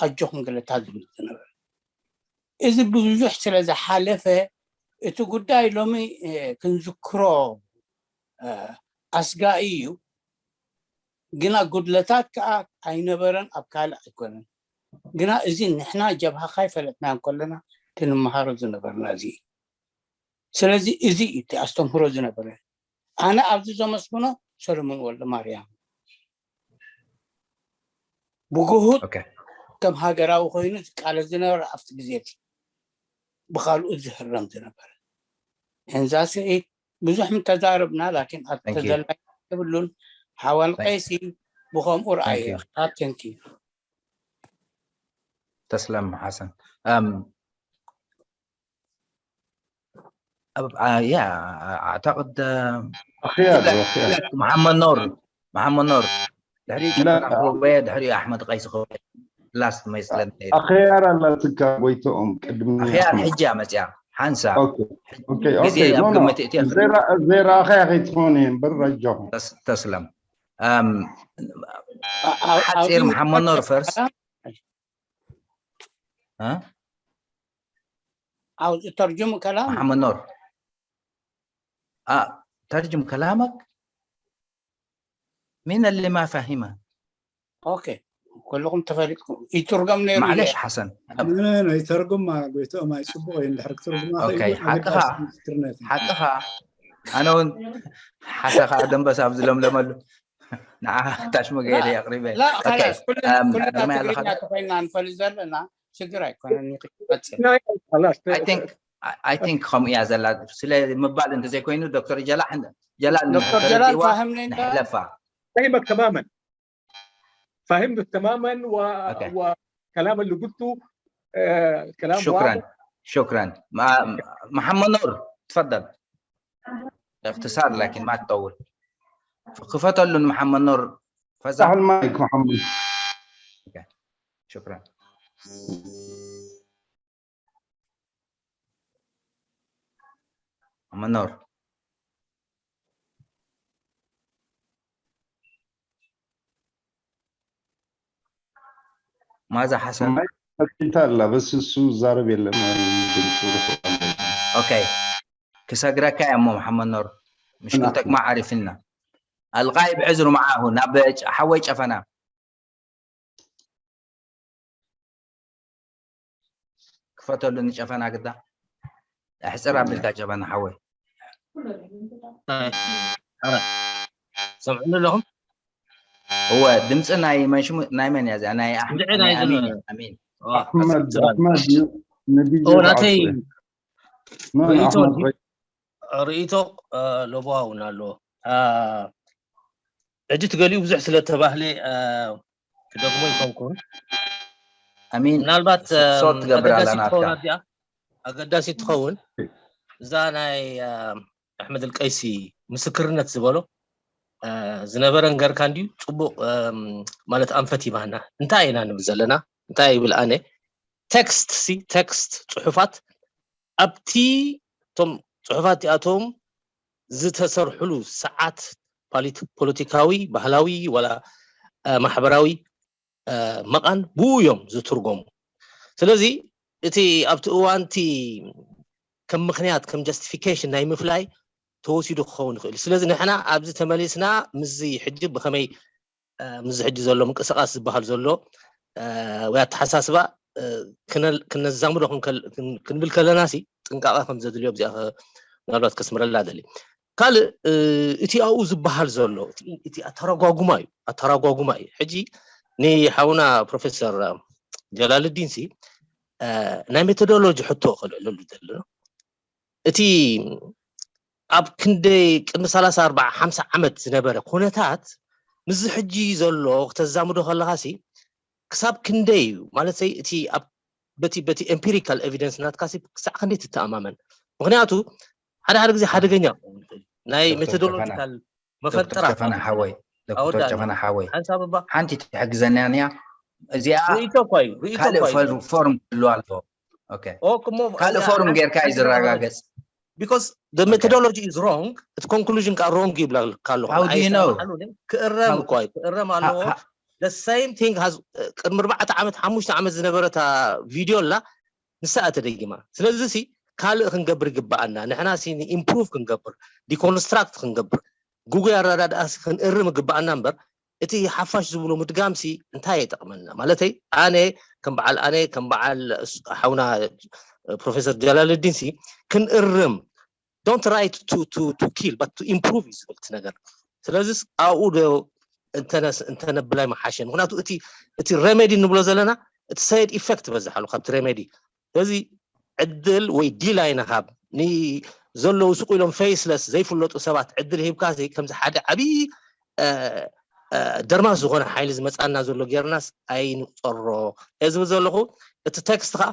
ኣጆኹም ገለታ ዝብል ዝነበር እዚ ብዙሕ ስለ ዝሓለፈ እቲ ጉዳይ ሎሚ ክንዝክሮ ኣስጋኢ እዩ። ግና ጉድለታት ከዓ ኣይነበረን፣ ኣብ ካልእ ኣይኮነን። ግና እዚ ንሕና ጀብሃኻ ይፈለጥና እንከለና ክንመሃሮ ዝነበርና እዚ እዩ። ስለዚ እዚ እዩ እቲ ኣስተምህሮ ዝነበረ። ኣነ ኣብዚ ዘመስግኖ ሰለሙን ወልደ ማርያም ብግሁድ ከም ሃገራዊ ኮይኑ ዝቃለስ ዝነበረ ኣብቲ ግዜ እቲ ብካልኡ ዝህረም ዝነበረ እንዛ ስዒድ ብዙሕ ምተዛረብና ላኪን ኣተዘላይ የብሉን። ሓዋል ቀይሲ ብከምኡ ረኣየ። Thank you። ተስለም ሓሰን ያ ኣዕታቅድ ኣኽያር መሓመድ ኖር መሓመድ ኖር ድሕሪ ሮበየ ድሕሪ ኣሕመድ ቀይሲ ክበ ላስት መስለኒ ኣኽያር ኣላትካ ጎይትኦም ቅድሚ ኣኽያር ሕጂ እያ መፅያ ሓንሳ ግዜ ኣብ ግምት እቲ ዘይረኣኸያ ከይትኾን እየ እምበር ረጃኹም ተስለም ሓፂር መሓመድ ኖር ፈርስ عاوز ترجم كلام محمد نور اه ترجم كلامك مين اللي ما فهمه اوكي كلكم تفرقكم يترجم لي معلش حسن ይተርጉም ጎይትኦም ኣይፅቡቅ እዩ እንድሕር ክትርጉማ ሓቅኻ ሓቅኻ ኣነ እውን ሓሰኻ ደንበስ ኣብ ዝለምለመሉ ንዓ ታሽሙ ገይረ ኣቕሪበ ኩልና ትግርኛ ተኮይና ንፈልጥ ዘለና ሽግር ኣይኮነን ይቅፅል I think ከምኡ እያ ዘላ ስለ ምባል እንተዘይኮይኑ ዶክተር ጀላል ጀላል ዶክተር ጀላል ፋህምኒ ንሕለፋ فاهمك تماما فاهمك تماما و... وكلام اللي قلته آه كلام شكرا شكرا محمد نور تفضل باختصار لكن ما تطول ክፈተሉ ንመሓመድ ኖር ፈዛ المايك محمد شكرا منور ماذا حصل؟ ተኪታ ኣላ በስ እሱ ዛረብ የለን ድምፁ ርሑቕ ኣሎ። ኦኬ ክሰግረካ እያ እሞ መሓመድ ኖር ምሽክልተክ ማ ዓሪፍና ኣልቃይብ ዕዝሩ መዓሁ ናብ ሓወይ ጨፈና ክፈተሉ ንጨፈና ግዳ ኣሕፅር ኣቢልካ ጨፈና ሓወይ ሰምዕኒ ኣለኹም እወ ድምፂ ናይ መንሽሙ ናይ መን እያ እዚኣ ናይ ኣሕመድ ድዒ ናይ ኣሚን ዝነ- ኣሚን ኣሕመድ ኣሕመድ እዩ ንዲጂ ኦ ናተይ ርእይቶ ርእይቶ ሎቦዋ እውን ኣለዎ ሕጂ ትገሊኡ ብዙሕ ስለተባህለ ክደግሞ ይኮንኩን ኣሚን ምናልባት ሶት ትገብር ኣላ ናትካ ኣገዳሲ ትኸውን እዛ ናይ ኣሕመድ ልቀይሲ ምስክርነት ዝበሎ ዝነበረ ንገርካ እንድዩ ፅቡቅ ማለት ኣንፈት ይባህና እንታይ ኢና ንብል ዘለና እንታይ ይብል ኣነ ቴክስት ሲ ቴክስት ፅሑፋት ኣብቲ እቶም ፅሑፋት እቲኣቶም ዝተሰርሕሉ ሰዓት ፖለቲካዊ ባህላዊ ወላ ማሕበራዊ መቓን ብኡ እዮም ዝትርጎሙ ስለዚ እቲ ኣብቲ እዋንቲ ከም ምክንያት ከም ጀስቲፊኬሽን ናይ ምፍላይ ተወሲዱ ክኸውን ይኽእል ስለዚ ንሕና ኣብዚ ተመሊስና ምስዚ ሕጂ ብኸመይ ምስዚ ሕጂ ዘሎ ምንቅስቃስ ዝበሃል ዘሎ ወይ ኣተሓሳስባ ክነዛምዶ ክንብል ከለና ሲ ጥንቃቐ ከም ዘድልዮ ብዚኣ ምናልባት ከስምረላ ደሊ ካልእ እቲ ኣብኡ ዝበሃል ዘሎ እቲ ኣተረጓጉማ እዩ ኣተረጓጉማ እዩ ሕጂ ንሓውና ፕሮፌሰር ጀላልዲን ሲ ናይ ሜቶዶሎጂ ሕቶ ከልዕለሉ ዘሎ እቲ ኣብ ክንደይ ቅድሚ ሰላሳ ኣርባዓ ሓምሳ ዓመት ዝነበረ ኩነታት ምስዚ ሕጂ ዘሎ ክተዛምዶ ከለካ ሲ ክሳብ ክንደይ እዩ ማለት እቲ ኣብ በቲ በቲ ኤምፒሪካል ኤቪደንስ ናትካ ሲ ክሳዕ ክንደይ ትተኣማመን ምክንያቱ ሓደ ሓደ ግዜ ሓደገኛ ክኸውን ይኽእል ናይ ሜቶዶሎጂካል መፈጠራ ጨፈና ሓወይ ዶክተር ጨፈና ሓወይ ሓንሳብ እባ ሓንቲ ትሕግዘና እያ እዚኣ ርእይቶ እኳ እዩ ርእይቶ ካልእ እኳ እዩ ፎርም ክህልዋ ኣለዎ ኦኬ ኦክ እሞ ካልእ ፎርም ጌርካ እዩ ዝረጋገጽ because the methodology is wrong እቲ ኮንክሉዥን ከዓ ሮንግ ይብላካ ኣለኹ How do you know? ክእረም እኳ እዩ ክእረም ኣለዎ the same thing has ቅድሚ ኣርባዕተ ዓመት ሓሙሽተ ዓመት ዝነበረታ ቪድዮ ኣላ ንሳ እያ ተደጊማ ስለዚ ሲ ካልእ ክንገብር ይግባኣና። ንሕና ሲ ኢምፕሩቭ ክንገብር፣ ዲኮንስትራክት ክንገብር፣ ጉጉይ ኣረዳድኣ ክንእርም ይግባኣና እምበር፣ እቲ ሓፋሽ ዝብሉ ምድጋም ሲ እንታይ ይጠቕመና? ማለተይ ኣነ ከም በዓል ኣነ ከም በዓል ሓውና ፕሮፌሰር ጀላልዲን ሲ ክንእርም፣ don't write to to to kill but to improve እዩ ዝብል እቲ ነገር። ስለዚስ ኣብኡ ዶ እንተነስ እንተነብላይ መሓሸ። ምክንያቱ እቲ እቲ ሬሜዲ ንብሎ ዘለና እቲ ሳይድ ኢፌክት በዝሓሉ ካብቲ ሬሜዲ። ስለዚ ዕድል ወይ ዲል ኣይንሃብ። ንዘለዉ ስቁ ኢሎም ፌስለስ ዘይፍለጡ ሰባት ዕድል ሂብካ ሲ ከምዚ ሓደ ዓብዪ ደርማስ ዝኾነ ሓይሊ ዝመፃና ዘሎ ጌርናስ ኣይንቁፀሮ እየ ዝብል ዘለኹ። እቲ ቴክስት ከዓ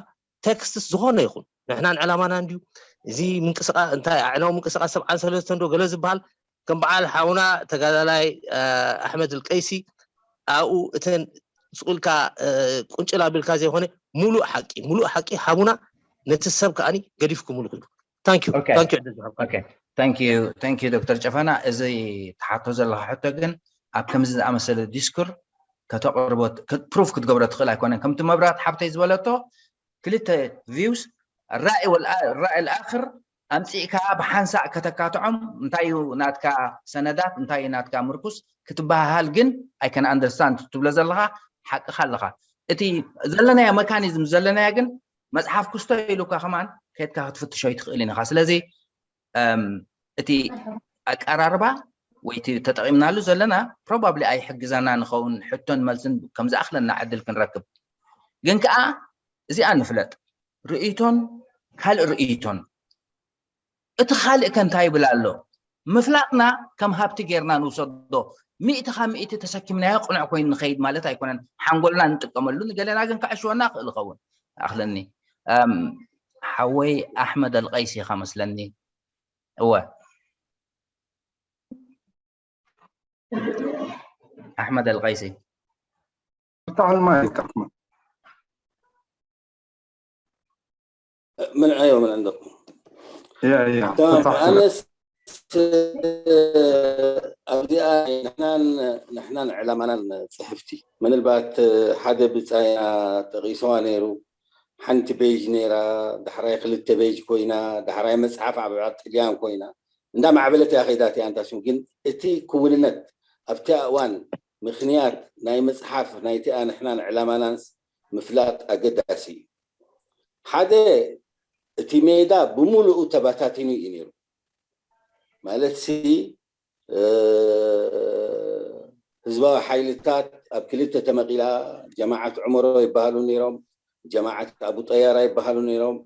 ቴክስትስ ዝኾነ ይኹን ንሕናን ዕላማና እንድዩ። እዚ ምንቅስቃ እንታይ ኣዕናዊ ምንቅስቃስ ሰብዓን ሰለስተን ዶ ገለ ዝበሃል ከም በዓል ሓውና ተጋዳላይ ኣሕመድ ልቀይሲ ኣብኡ እተን ስቁልካ ቁንጭል ኣቢልካ ዘይኮነ ሙሉእ ሓቂ ሙሉእ ሓቂ ሓቡና ነቲ ሰብ ከዓኒ ገዲፍኩምሉ ክዱ። ታንኪዩ። ታንኪዩ ዶክተር ጨፈና፣ እዚ ትሓቶ ዘለካ ሕቶ ግን ኣብ ከምዚ ዝኣመሰለ ዲስኩር ከተቅርቦ ፕሩፍ ክትገብሮ ትኽእል ኣይኮነን። ከምቲ መብራት ሓብተይ ዝበለቶ ክልተ ቪውስ ራእይ ወልራእይ ልኣክር ኣምፂእካ ብሓንሳእ ከተካትዖም እንታይ እዩ ናትካ ሰነዳት እንታይ እዩ ናትካ ምርኩስ ክትበሃሃል ግን ኣይከን ኣንደርስታንድ ትብሎ ዘለካ ሓቅካ ኣለካ። እቲ ዘለናዮ መካኒዝም ዘለናዮ ግን መፅሓፍ ክስቶ ኢሉካ ከማን ከድካ ክትፍትሾ ይትኽእል ኢኻ። ስለዚ እቲ ኣቀራርባ ወይ እቲ ተጠቒምናሉ ዘለና ፕሮባብሊ ኣይሕግዘና ንኸውን ሕቶን መልስን ከም ዝኣኽለና ዕድል ክንረክብ ግን ከዓ እዚኣ ንፍለጥ ርእይቶን ካልእ ርእይቶን እቲ ካልእ ከ እንታይ ይብል ኣሎ ምፍላጥና ከም ሃብቲ ጌርና ንውሰዶ ሚእቲ ካብ ሚእቲ ተሰኪምናዮ ቅኑዕ ኮይኑ ንኸይድ ማለት ኣይኮነን ሓንጎልና ንጥቀመሉ ንገለና ግን ከዕሽወና ክእል ይኸውን ኣኽለኒ ሓወይ ኣሕመድ ኣልቀይሲ ኢኻ መስለኒ እወ ኣሕመድ ኣልቀይሲ تعال معي تعال من ايوه من عندكم يا يا تمام انا ኣብዚኣ ንሕናን ንሕናን ዕላማናን ፅሕፍቲ ምናልባት ሓደ ብፃያ ጠቂስዋ ነይሩ ሓንቲ ቤጅ ነይራ ዳሕራይ ክልተ ቤጅ ኮይና ዳሕራይ መፅሓፍ ኣብ ጥልያን ኮይና እንዳ ማዕበለት እያ ከይዳ እቲኣ እንታሽም ግን እቲ ክውንነት ኣብቲ እዋን ምክንያት ናይ መፅሓፍ ናይቲኣ ንሕናን ዕላማናንስ ምፍላጥ ኣገዳሲ እዩ ሓደ እቲ ሜዳ ብምሉኡ ተባታቲኑ እዩ ነይሩ ማለት ሲ ህዝባዊ ሓይልታት ኣብ ክልተ ተመቒላ ጀማዓት ዑመሮ ይበሃሉ ነይሮም ጀማዓት ኣቡ ጠያራ ይበሃሉ ነይሮም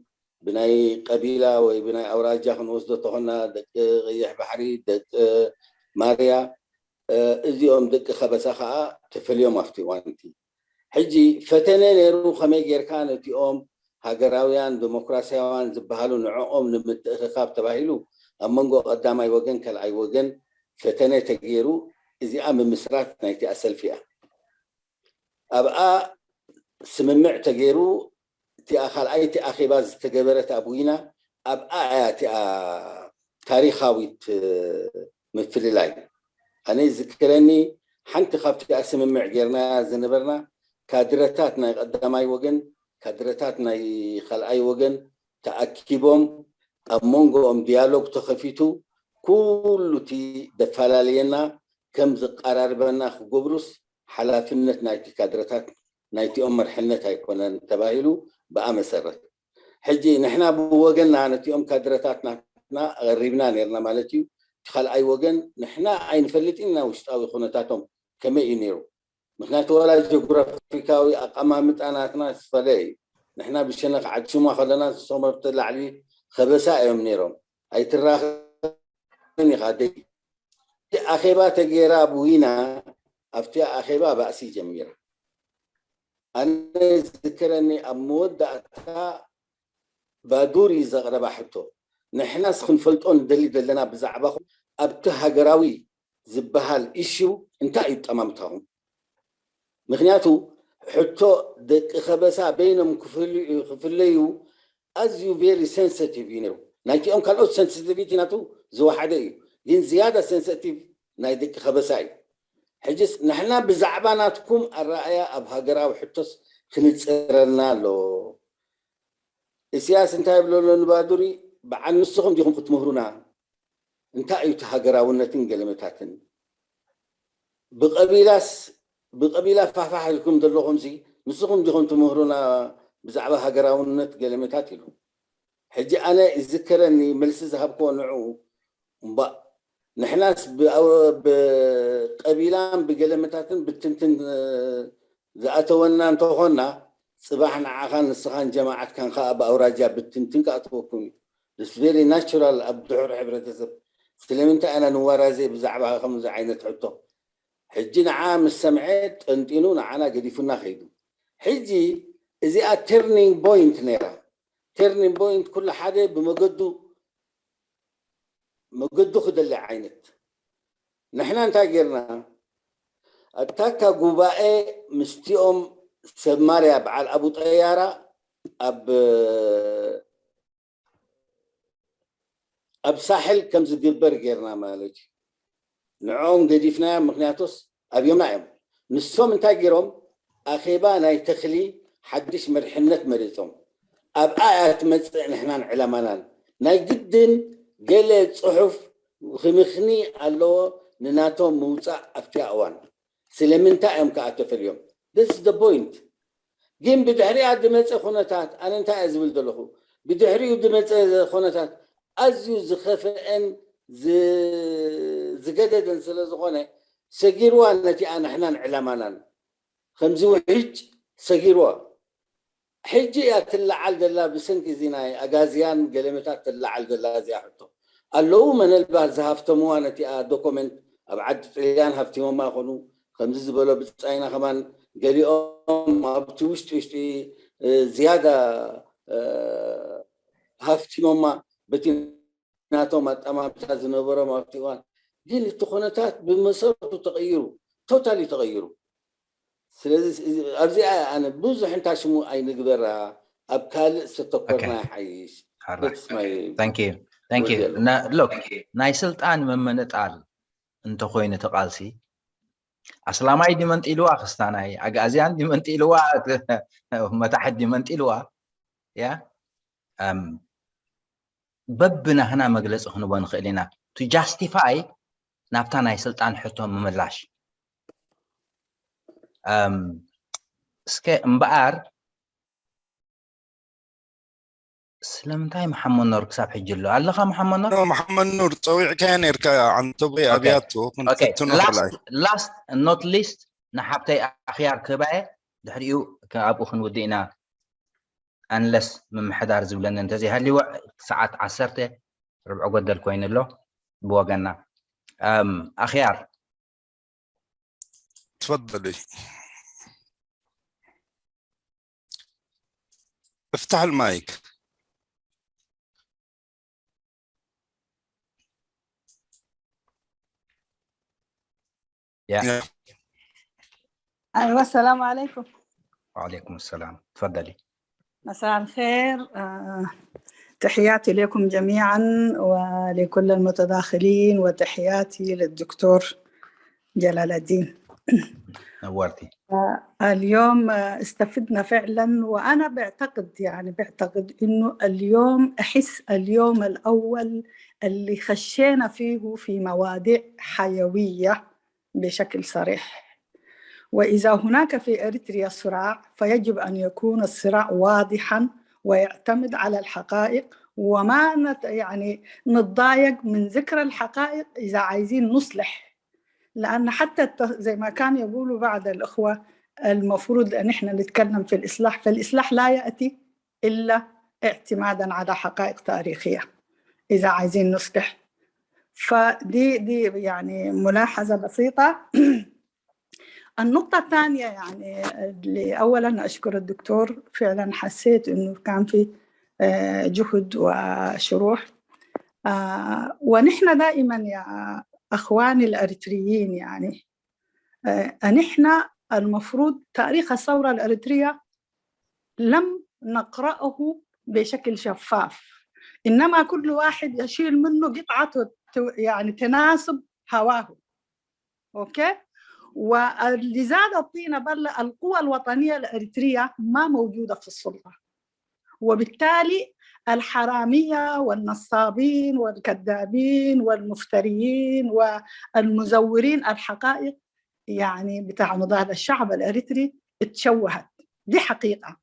ብናይ ቀቢላ ወይ ብናይ ኣውራጃ ክንወስዶ ተኾና ደቂ ቀይሕ ባሕሪ ደቂ ማርያ እዚኦም ደቂ ከበሳ ከዓ ተፈልዮም ኣብቲ እዋንቲ ሕጂ ፈተነ ነይሩ ከመይ ጌርካ ነቲኦም ሃገራውያን ዲሞክራሲያውያን ዝበሃሉ ንዕኦም ንምትእኽኻብ ተባሂሉ ኣብ መንጎ ቀዳማይ ወገን ካልኣይ ወገን ፈተነ ተገይሩ እዚኣ ምምስራት ናይቲኣ ሰልፊ እያ ኣብኣ ስምምዕ ተገይሩ እቲኣ ካልኣይቲ ኣኼባ ዝተገበረት ኣብ ዊና ኣብኣ እያ እቲኣ ታሪኻዊት ምፍልላይ ኣነ ዝክረኒ ሓንቲ ካብቲኣ ስምምዕ ጌርናያ ዝነበርና ካድረታት ናይ ቀዳማይ ወገን ካድረታት ናይ ካልኣይ ወገን ተኣኪቦም ኣብ መንጎኦም ዲያሎግ ተኸፊቱ ኩሉ እቲ ደፈላለየና ከም ዝቀራርበና ክገብሩስ ሓላፍነት ናይቲ ካድረታት ናይቲኦም መርሕነት ኣይኮነን ተባሂሉ ብኣ መሰረት ሕጂ ንሕና ብወገንና ነቲኦም ካድረታት ናትና ኣቐሪብና ነርና ማለት እዩ እቲ ካልኣይ ወገን ንሕና ኣይንፈልጥ ኢና ውሽጣዊ ኩነታቶም ከመይ እዩ ነይሩ ምክንያቱ ዋላ ጀግራፊካዊ ኣቀማምጣ ናትና ዝፈለ እዩ ንሕና ብሸነክ ዓዲ ሹማ ከለና ዝሰመርተ ላዕሊ ከበሳ እዮም ነይሮም ኣይትራኸብን ኢኻ ደይ ኣኼባ ተገይራ ኣብ ዊና ኣብቲ ኣኼባ ባእሲ ጀሚራ ኣነ ዝክረኒ ኣብ መወዳእታ ባዱር እዩ ዘቕረባ ሕቶ ንሕናስ ክንፈልጦ ንደሊ ዘለና ብዛዕባኹም ኣብቲ ሃገራዊ ዝበሃል ኢሹ እንታይ እዩ ጠማምታኹም ምክንያቱ ሕቶ ደቂ ከበሳ በይኖም ክፍለዩ ኣዝዩ very sensitive እዩ ነይሩ ናይቲኦም ካልኦት sensitivity ናቱ ዝወሓደ እዩ ግን ዝያዳ sensitive ናይ ደቂ ከበሳ እዩ ሕጅስ ንሕና ብዛዕባ ናትኩም ኣረኣያ ኣብ ሃገራዊ ሕቶስ ክንፅረና ኣሎ እስያስ እንታይ ይብሎ ኣሎ ንባዱሪ? በዓል ንስኹም ዲኹም ክትምህሩና እንታይ እዩ እቲ ሃገራውነትን ገለመታትን? ብቐቢላስ ብቐቢላ ፋሕፋሕ ኢልኩም ዘለኹምሲ ንስኹም ዲኹም ትምህሩና ብዛዕባ ሃገራውነት ገለመታት ኢሉ። ሕጂ ኣነ ይዝከረኒ መልሲ ዝሃብክዎ ንዕኡ እምባእ ንሕናስ ብቀቢላን ብገለመታትን ብትንትን ዝኣተወና እንተኾንና ጽባሕ ንዓኻን ንስኻን ጀማዓትካን ከዓ ብኣውራጃ ብትንትን ክኣትወኩም እዩ። It's very natural ኣብ ድሑር ሕብረተሰብ። ስለምንታይ ኣና ንዋራዘ ብዛዕባ ከምዚ ዓይነት ሕቶ? ሕጂ ንዓ ምስ ሰምዐ ጠንጢኑ ንዓና ገዲፉና ከይዱ። ሕጂ እዚኣ turning point ነይራ። Turning point ኩሉ ሓደ ብመገዱ መገዱ ክደሊ ዓይነት። ንሕና እንታይ ጌርና? ኣታካ ጉባኤ ምስቲኦም ሰብ ማርያ በዓል ኣቡ ጠያራ ኣብ ኣብ ሳሕል ከም ዝግበር ጌርና ማለት እዩ። ንዕኦም ገዲፍናዮም፣ ምክንያቱስ ኣብዮምና እዮም። ንሶም እንታይ ገይሮም? ኣኼባ ናይ ተኽሊ ሓድሽ መሪሕነት መሪጾም። ኣብኣ እያ ትመጽእ ንሕናን ዕላማናን። ናይ ግድን ገለ ጽሑፍ ክምኽኒ ኣለዎ ንናቶም ምውጻእ ኣብቲ እዋን። ስለምንታይ እዮም ከኣ ተፈልዮም? This is the point። ግን ብድሕሪኣ ዝመጸ ኩነታት፣ ኣነ እንታይ እየ ዝብል ዘለኹ? ብድሕሪኡ ዝመጸ ኩነታት ኣዝዩ ዝኸፍአን ዝ- ዝገደደን ስለ ዝኾነ ሰጊርዋ ነቲኣ ንሕናን ዕላማናን ከምዚ ውሕጅ ሰጊርዋ። ሕጂ እያ ትለዓል ዘላ ብሰንኪ እዚ ናይ ኣጋዝያን ገለመታት ትለዓል ዘላ እዚኣ ሕቶ። ኣለዉ መነልባት ዝሃፍተምዋ ነቲኣ ዶኮመንት ኣብ ዓዲ ጥልያን ሃፍቲሞማ ይኾኑ። ከምዚ ዝበሎ ብጻይና ከማን ገሊኦም ኣብቲ ውሽጢ ውሽጢ ዝያዳ ሃፍቲሞማ በቲ ናቶም ኣጠማምታ ዝነበሮም ኣብቲ እዋን። ግን እቲ ኩነታት ብመሰረቱ ተቐይሩ፣ ቶታሊ ተቐይሩ። ስለዚ ኣብዚኣ ኣነ ብዙሕ እንታ ሽሙ ኣይንግበራ፣ ኣብ ካልእ ዝተተኮርና ይሓይሽ። Thank you. Thank you. Look, ናይ ስልጣን መመነጣል እንተኮይኑ እቲ ቃልሲ ኣስላማይ ድመንጢልዋ፣ ክስታናይ ኣግኣዝያን ድመንጢልዋ፣ መታሕት ድመንጢልዋ ያ በብናህና መግለፂ ክንቦ ንኽእል ኢና to justify ናብታ ናይ ስልጣን ሕቶ ምምላሽ። እስከ እምበኣር ስለምንታይ መሓመድ ኖር ክሳብ ሕጂ ኣሎ ኣለኻ? መሓመድ ኖር መሓመድ ኑር ፀዊዕካያ ነርካ ዓንተቦይ ኣብያቶ ክንፈትኖ ከላይ last not least ንሓብተይ ኣኽያር ክህባየ ድሕሪኡ ኣብኡ ክንውድእ ኢና። ኣንለስ ምምሕዳር ዝብለኒ እንተዘይሃልይዎ ሰዓት ዓሰርተ ርብዒ ጎደል ኮይኑ ኣሎ ብወገና ኣኽያር تفضلي افتح المايك يا أيوة، السلام عليكم. وعليكم السلام، تفضلي. مساء الخير. آه، تحياتي لكم جميعا ولكل المتداخلين، وتحياتي للدكتور جلال الدين. نورتي. اليوم استفدنا فعلا، وأنا بعتقد، يعني بعتقد إنه اليوم، أحس اليوم الأول اللي خشينا فيه في مواضيع حيوية بشكل صريح. وإذا هناك في إريتريا صراع، فيجب أن يكون الصراع واضحا ويعتمد على الحقائق، وما نت يعني نتضايق من ذكر الحقائق إذا عايزين نصلح. لأن حتى الت- زي ما كان يقولوا بعض الأخوة، المفروض أن إحنا نتكلم في الإصلاح، فالإصلاح لا يأتي إلا اعتمادا على حقائق تاريخية إذا عايزين نصلح. فدي دي يعني ملاحظة بسيطة. النقطة الثانية، يعني اللي أولا أشكر الدكتور، فعلا حسيت إنه كان في آه، جهد وشروح. آه، ونحن دائما يا أخواني الأريتريين، يعني آه، نحن المفروض تاريخ الثورة الأريترية لم نقرأه بشكل شفاف، إنما كل واحد يشيل منه قطعة ت- يعني تناسب هواه. أوكي؟ واللي زاد الطينة بلة، القوى الوطنية الأريترية ما موجودة في السلطة، وبالتالي الحرامية والنصابين والكذابين والمفتريين والمزورين الحقائق، يعني، بتاع نضال الشعب الإريتري اتشوهت. دي حقيقة.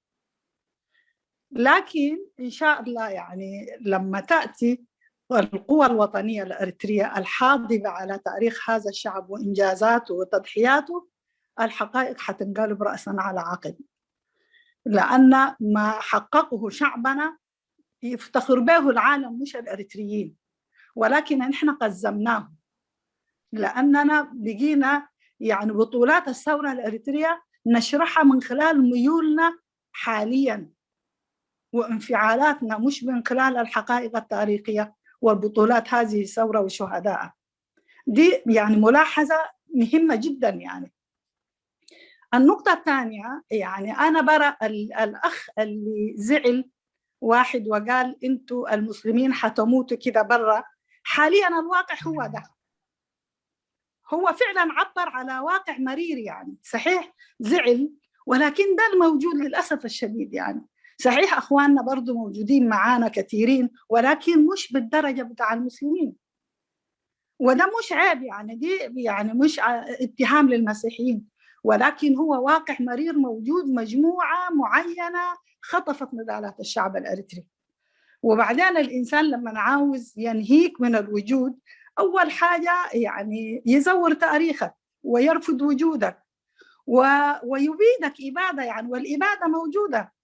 لكن إن شاء الله، يعني، لما تأتي القوى الوطنية الإريترية الحاضبة على تاريخ هذا الشعب وإنجازاته وتضحياته، الحقائق حتنقلب رأسا على عقب، لأن ما حققه شعبنا يفتخر به العالم، مش الإريتريين، ولكن نحن قزمناه، لأننا بقينا، يعني، بطولات الثورة الإريترية نشرحها من خلال ميولنا حاليا وانفعالاتنا، مش من خلال الحقائق التاريخية والبطولات هذه الثورة وشهدائها. دي، يعني، ملاحظة مهمة جدا، يعني. النقطة الثانية، يعني، أنا برى ال- الأخ اللي زعل واحد وقال: "أنتوا المسلمين حتموتوا كده برا". حاليا الواقع هو ده، هو فعلا عبر على واقع مرير، يعني، صحيح زعل، ولكن ده الموجود للأسف الشديد، يعني. صحيح أخواننا برضو موجودين معانا كثيرين، ولكن مش بالدرجة بتاع المسلمين. وده مش عيب، يعني، دي، يعني، مش ع- اتهام للمسيحيين، ولكن هو واقع مرير موجود. مجموعة معينة خطفت نضالات الشعب الإريتري. وبعدين الإنسان لما عاوز ينهيك من الوجود، أول حاجة، يعني، يزور تاريخك ويرفض وجودك و... ويبيدك إبادة، يعني، والإبادة موجودة.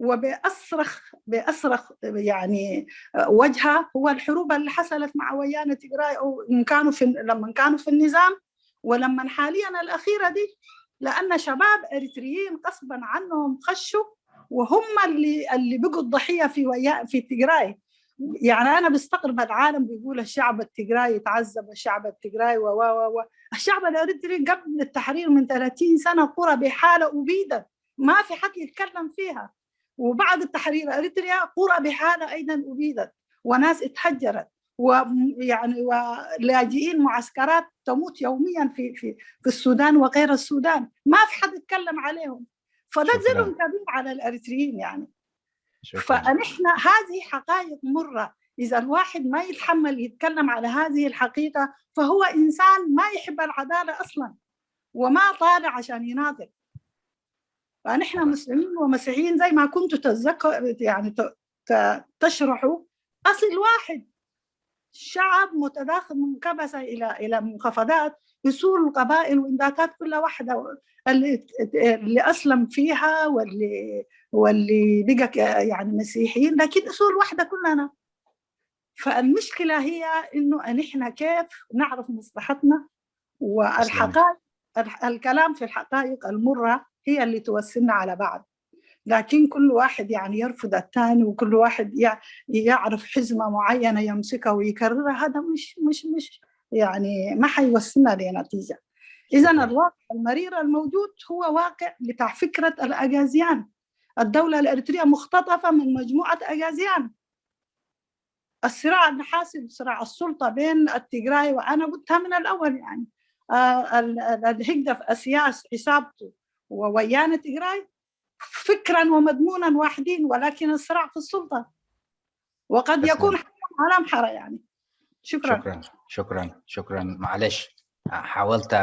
وبأصرخ، بأصرخ، يعني، وجهها هو الحروب اللي حصلت مع ويانا تجراي، أو إن كانوا في، لما كانوا في النظام، ولما حاليا الأخيرة دي، لأن شباب إريتريين غصبا عنهم خشوا، وهم اللي، اللي بقوا الضحية في ويا-، في تجراي. يعني، أنا بستغرب، العالم بيقول الشعب التجراي يتعذب، الشعب التجراي و و و و. الشعب الإريتري قبل التحرير من ثلاثين سنة قرى بحالة أبيدت، ما في حد يتكلم فيها. وبعد التحرير إريتريا قرى بحالة أيضا أبيدت، وناس اتهجرت، ويعني، ولاجئين معسكرات تموت يوميا في في في السودان وغير السودان، ما في حد يتكلم عليهم. فده ظلم كبير على الإريتريين، يعني. فنحن هذه حقائق مرة، إذا الواحد ما يتحمل يتكلم على هذه الحقيقة، فهو إنسان ما يحب العدالة أصلا، وما طالع عشان يناضل. فنحن مسلمين ومسيحيين، زي ما كنتوا تتذكر، يعني، ت- ت- تشرحوا، أصل واحد، شعب متداخل من كبسة إلى إلى منخفضات، أصول القبائل وإنباتات كلها واحدة، اللي اللي أسلم فيها، واللي واللي بقى ك- يعني، مسيحيين، لكن أصول واحدة كلنا. فالمشكلة هي إنه نحن كيف نعرف مصلحتنا، والحقائق، الح- الكلام في الحقائق المرة هي اللي توصلنا على بعض. لكن كل واحد، يعني، يرفض الثاني، وكل واحد يع- يعرف حزمة معينة يمسكها ويكررها، هذا مش مش مش يعني، ما حيوصلنا لنتيجة. إذا الواقع المرير الموجود هو واقع بتاع فكرة الأجازيان. الدولة الإريترية مختطفة من مجموعة أجازيان. الصراع اللي حاصل، صراع السلطة بين التجراي، وأنا قلتها من الأول، يعني، آه، ال- ال- الهجدة في أسياس عصابته وويانا تجراي فكرا ومضمونا واحدين، ولكن الصراع في السلطة، وقد يكون حرا على محرة، يعني. شكرا. شكرا شكرا شكرا. معلش، حاولت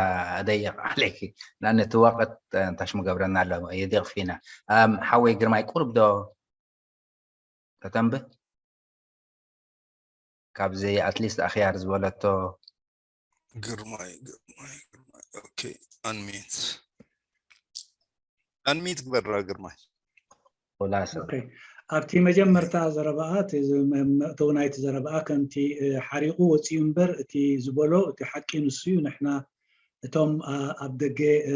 أضيق عليك لأن እቲ ወቕት እንታይ ሽሙ ገብረና ኣሎ፣ የዲቕ ፊና። ኣም፣ ሓወይ ግርማይ፣ ቁሩብ ዶ ከተንብብ ካብዚ ኣትሊስት ኣኽያር ዝበለቶ። ግርማይ ግርማይ ግርማይ ኦኬ። Unmute Unmute ግበራ ግርማይ። ኹላሰ ኦኬ። ኣብቲ መጀመርታ ዘረባኣ፣ እቲ ዝ- መ- መእተዊ ናይቲ ዘረባኣ ከምቲ እ፣ ሓሪቑ ወፂኡ እምበር፣ እቲ ዝበሎ እቲ ሓቂ ንሱ እዩ። ንሕና እቶም ኣ- ኣብ ደገ እ፣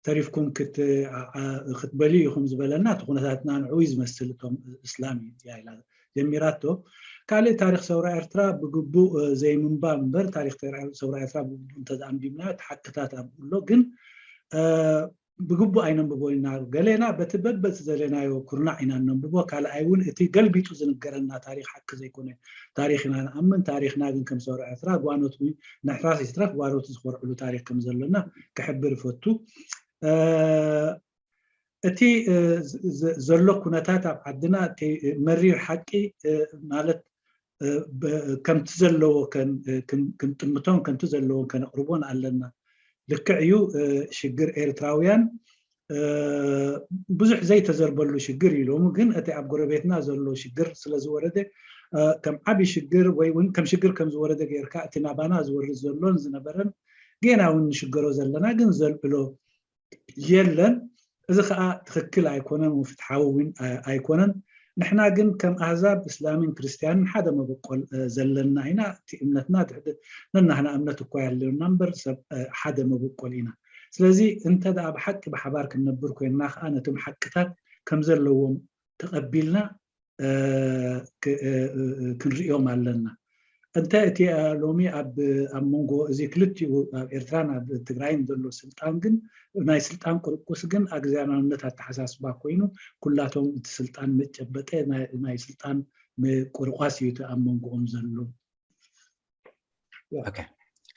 ተሪፍኩም ክት- ኣ- ኣ- ክትበልዩ ኢኹም ዝበለና፣ እቲ ኩነታትና ንዕኡ እዩ ዝመስል። እቶም እስላም እዩ እዚኣ ኢላ ጀሚራቶ። ካልእ፣ ታሪክ ሰውራ ኤርትራ ብግቡእ እ፣ ዘይምንባብ እምበር፣ ታሪክ ተራ- ሰውራ ኤርትራ ብግቡእ እንተዝኣንቢብና እቲ ሓቅታት ኣብኡ ኣሎ። ግን እ፣ ብግቡእ ኣይነንብቦ ኢና። ገሌና በቲ በበቲ ዘለናዮ ኩርናዕ ኢና እነንብቦ። ካልኣይ እውን እቲ ገልቢጡ ዝንገረና ታሪክ ሓቂ ዘይኮነ ታሪክ ኢና ንኣምን። ታሪክና ግን ከም ሰውራ ኤርትራ ጓኖት እውን ንሕራስ ይትረፍ ጓኖት ዝኮርዕሉ ታሪክ ከም ዘለና ክሕብር እፈቱ። እ፣ እቲ ዘሎ ኩነታት ኣብ ዓድና መሪር ሓቂ ማለት ከምቲ ዘለዎ ክንጥምቶን ከምቲ ዘለዎን ከነቕርቦን ኣለና። ልክዕ እዩ። ሽግር ኤርትራውያን ብዙሕ ዘይተዘርበሉ ሽግር እዩ። ሎሚ ግን እቲ ኣብ ጎረቤትና ዘሎ ሽግር ስለዝወረደ ከም ዓብዪ ሽግር ወይ እውን ከም ሽግር ከም ዝወረደ ጌርካ እቲ ናባና ዝወርድ ዘሎን ዝነበረን ጌና እውን ንሽገሮ ዘለና ግን ዘልዕሎ የለን። እዚ ከዓ ትኽክል ኣይኮነን፣ ፍትሓዊ እውን ኣይኮነን። ንሕና ግን ከም ኣህዛብ እስላምን ክርስትያንን ሓደ መበቆል ዘለና ኢና። እቲ እምነትና ነናህና እምነት እኳ ያለና እምበር ሰብ ሓደ መበቆል ኢና። ስለዚ እንተ ደኣ ብሓቂ ብሓባር ክንነብር ኮይንና ከዓ ነቶም ሓቅታት ከም ዘለዎም ተቐቢልና ክንርእዮም ኣለና። እንተ እቲ ሎሚ ኣብ ኣብ መንጎ እዚ ክልቲኡ ኣብ ኤርትራን ኣብ ትግራይን ዘሎ ስልጣን ግን ናይ ስልጣን ቁርቁስ ግን ኣግዚያናውነት ኣተሓሳስባ ኮይኑ ኩላቶም እቲ ስልጣን መጨበጠ ናይ ስልጣን ምቁርቋስ እዩ እቲ ኣብ መንጎኦም ዘሎ።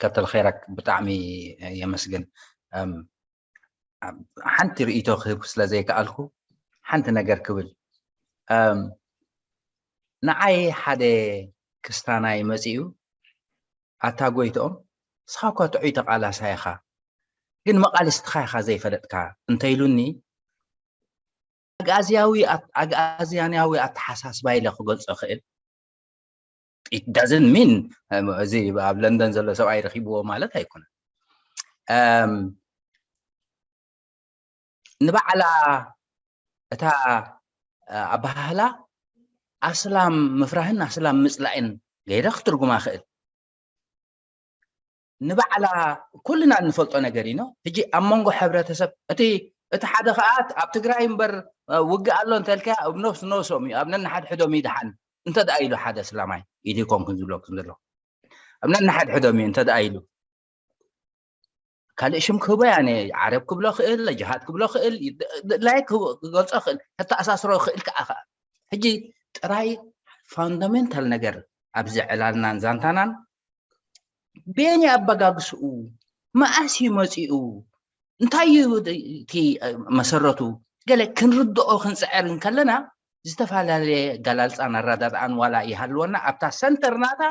ከብተል ኸይረክ ብጣዕሚ የመስግን። ሓንቲ ርእይቶ ክህብ ስለ ዘይከኣልኩ ሓንቲ ነገር ክብል። ንዓይ ሓደ ክስታናይ መጺኡ ኣታ ጎይትኦም ንስኻ እኳ ጥዑይ ተቓላሳይ ኢኻ ግን መቓልስትኻ ኢኻ ዘይፈለጥካ እንተኢሉኒ ኣግኣዝያዊ ኣግኣዝያንያዊ ኣተሓሳስባ ኢለ ክገልጾ ክእል it doesn't mean እዚ ኣብ ለንደን ዘሎ ሰብኣይ ረኪብዎ ማለት ኣይኮነን። ንባዕላ እታ ኣበሃህላ ኣስላም ምፍራህን ኣስላም ምፅላእን ገይረ ክትርጉማ ክእል። ንባዕላ ኩልና እንፈልጦ ነገር ኢኖ ሕጂ ኣብ መንጎ ሕብረተሰብ እቲ እቲ ሓደ ከዓ ኣብ ትግራይ እምበር ውግእ ኣሎ እንተልካ ነፍስ ነሶም እዩ ኣብ ነንሓድሕዶም እዩ ድሓን እንተ ደኣ ኢሉ ሓደ እስላማይ ኢሉ ይኮንኩን ዝብለኩም ዘለኹ ኣብ ነንሓድሕዶም እዩ እንተ ደኣ ኢሉ ካልእ ሽም ክህቦ ያነ ዓረብ ክብሎ ክእል ጅሃድ ክብሎ ክእል ላይ ክገልጾ ክእል ከተኣሳስሮ ክእል ከዓ ከዓ ሕጂ ጥራይ ፋንዳሜንታል ነገር ኣብዚ ዕላልናን ዛንታናን ቤን ኣበጋግስኡ መኣስ እዩ መፂኡ እንታይ እዩ እቲ መሰረቱ ገለ ክንርድኦ ክንፅዕር እንከለና ዝተፈላለየ ገላልፃን ኣረዳድኣን ዋላ ይሃልወና ኣብታ ሰንተር ናታ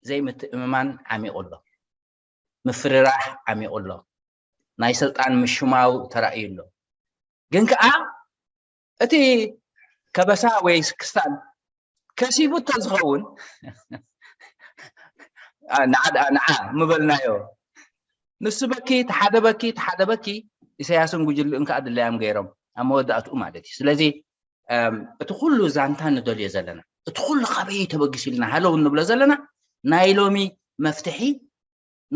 ዘይምትእምማን ዓሚቑ ኣሎ ምፍርራሕ ዓሚቑ ኣሎ ናይ ስልጣን ምሽማው ተራእዩ ኣሎ ግን ከዓ እቲ ከበሳ ወይ ክስታን ከሲቡ እተ ዝኸውን ንዓ ምበልናዮ ንሱ በኪ ተሓደ በኪ ተሓደ በኪ ኢሳያስን ጉጅልእን ከዓ ድለያም ገይሮም ኣብ መወዳእትኡ ማለት እዩ ስለዚ እቲ ኩሉ ዛንታ ንደልዮ ዘለና እቲ ኩሉ ካበይ ተበጊሱ ኢልና ሃለው እንብሎ ዘለና ናይ ሎሚ መፍትሒ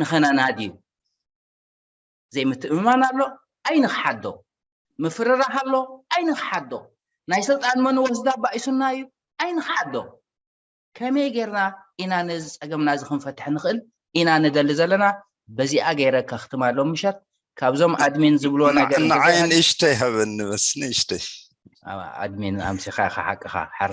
ንኸነናድዩ ዘይምትእምማን ኣሎ ኣይንኽሓዶ ምፍርራሕ ኣሎ ኣይንኽሓዶ ናይ ስልጣን መን ወስዳ ባኢሱና እዩ ኣይንኽሓዶ ከመይ ጌርና ኢና ነዚ ፀገምና እዚ ክንፈትሕ ንኽእል ኢና ንደሊ ዘለና በዚኣ ገይረ ከኽትማ ሎም ምሸት ካብዞም ኣድሚን ዝብልዎ ነገር ንዓይ ንእሽተይ ሃበኒ በስ ንእሽተይ ኣድሚን ኣምሲኻ ኢኻ ሓቅኻ ሓራ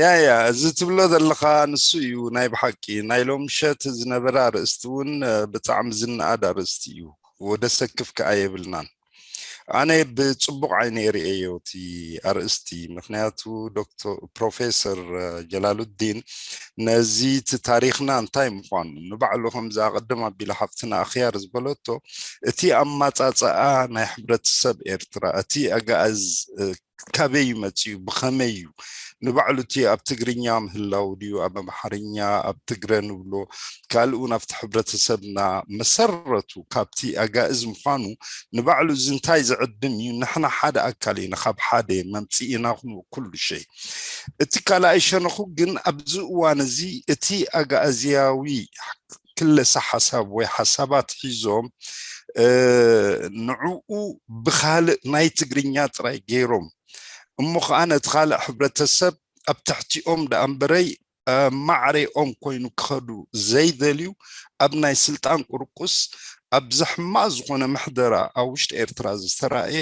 ያ ያ እዚ ትብሎ ዘለኻ ንሱ እዩ ናይ ብሓቂ ናይ ሎም ምሸት ዝነበረ ኣርእስቲ እውን ብጣዕሚ ዝነኣድ ኣርእስቲ እዩ ወደ ሰክፍ ከኣ የብልናን ኣነ ብፅቡቕ ዓይነ የርእየዮ እቲ ኣርእስቲ ምክንያቱ ዶክተር ፕሮፌሰር ጀላሉዲን ነዚ እቲ ታሪክና እንታይ ምኳኑ ንባዕሉ ከምዚ ኣቐድም ኣቢላ ሓፍትና ኣኽያር ዝበለቶ እቲ ኣማፃፅኣ ናይ ሕብረተሰብ ኤርትራ እቲ ኣጋእዝ ካበይ እዩ መፅኡ ብኸመይ እዩ ንባዕሉ እቲ ኣብ ትግርኛ ምህላው ድዩ ኣብ ኣምሓርኛ ኣብ ትግረ ንብሎ ካልእ እውን ኣብቲ ሕብረተሰብና መሰረቱ ካብቲ ኣጋእዝ ምዃኑ ንባዕሉ እዚ እንታይ ዝዕድም እዩ ንሕና ሓደ ኣካል ኢና ካብ ሓደ መምፅኢና ኩሉ ሸይ እቲ ካልኣይ ሸነኹ ግን ኣብዚ እዋን እዚ እቲ ኣጋእዝያዊ ክለሰ ሓሳብ ወይ ሓሳባት ሒዞም ንዕኡ ብካልእ ናይ ትግርኛ ጥራይ ገይሮም እሞ ከዓ ነቲ ካልእ ሕብረተሰብ ኣብ ትሕቲኦም ደኣ እምበረይ ማዕሬኦም ኮይኑ ክኸዱ ዘይደልዩ ኣብ ናይ ስልጣን ቁርቁስ ኣብዚ ሕማቕ ዝኾነ ምሕደራ ኣብ ውሽጢ ኤርትራ ዝተራእየ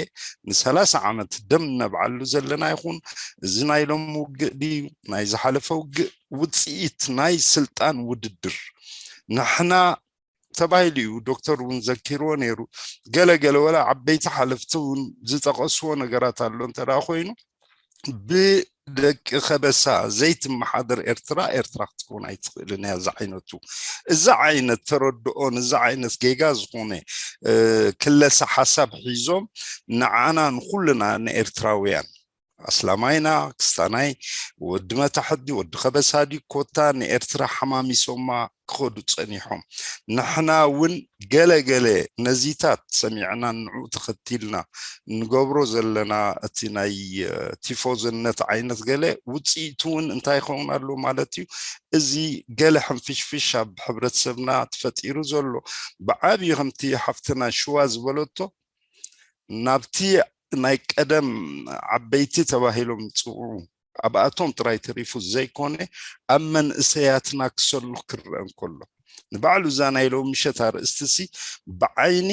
ንሰላሳ ዓመት ደም ነብዓሉ ዘለና ይኹን እዚ ናይ ሎም ውግእ ድዩ ናይ ዝሓለፈ ውግእ ውፅኢት ናይ ስልጣን ውድድር ንሕና ተባሂሉ እዩ። ዶክተር እውን ዘኪርዎ ነይሩ። ገለገለ ወላ ዓበይቲ ሓለፍቲ እውን ዝጠቐስዎ ነገራት ኣሎ እንተ ደኣ ኮይኑ፣ ብደቂ ከበሳ ዘይትመሓደር ኤርትራ፣ ኤርትራ ክትከውን ኣይትኽእልን እያ። እዚ ዓይነቱ፣ እዚ ዓይነት ተረድኦን እዚ ዓይነት ጌጋ ዝኾነ ክለሳ ሓሳብ ሒዞም ንዓና ንኹልና ንኤርትራውያን ኣስላማይና ክስታናይ ወዲ መታሕዲ ወዲ ከበሳዲ ኮታ ንኤርትራ ሓማሚሶማ ክኸዱ ጸኒሖም። ንሕና እውን ገለ ገለ ነዚታት ሰሚዕና ንዑ ተኸቲልና ንገብሮ ዘለና እቲ ናይ ቲፎዝነት ዓይነት ገለ ውፅኢቱ እውን እንታይ ይኸውን ኣሎ ማለት እዩ። እዚ ገለ ሕንፍሽፍሽ ኣብ ሕብረተሰብና ተፈጢሩ ዘሎ ብዓብዩ ከምቲ ሓፍትና ሽዋ ዝበለቶ ናብቲ ናይ ቀደም ዓበይቲ ተባሂሎም ዝፅውዑ ኣብኣቶም ጥራይ ተሪፉ ዘይኮነ ኣብ መንእሰያትና ክሰሉ ክረአ እንከሎ ንባዕሉ እዛ ናይ ሎሚ ምሸት ኣርእስቲ ሲ ብዓይኒ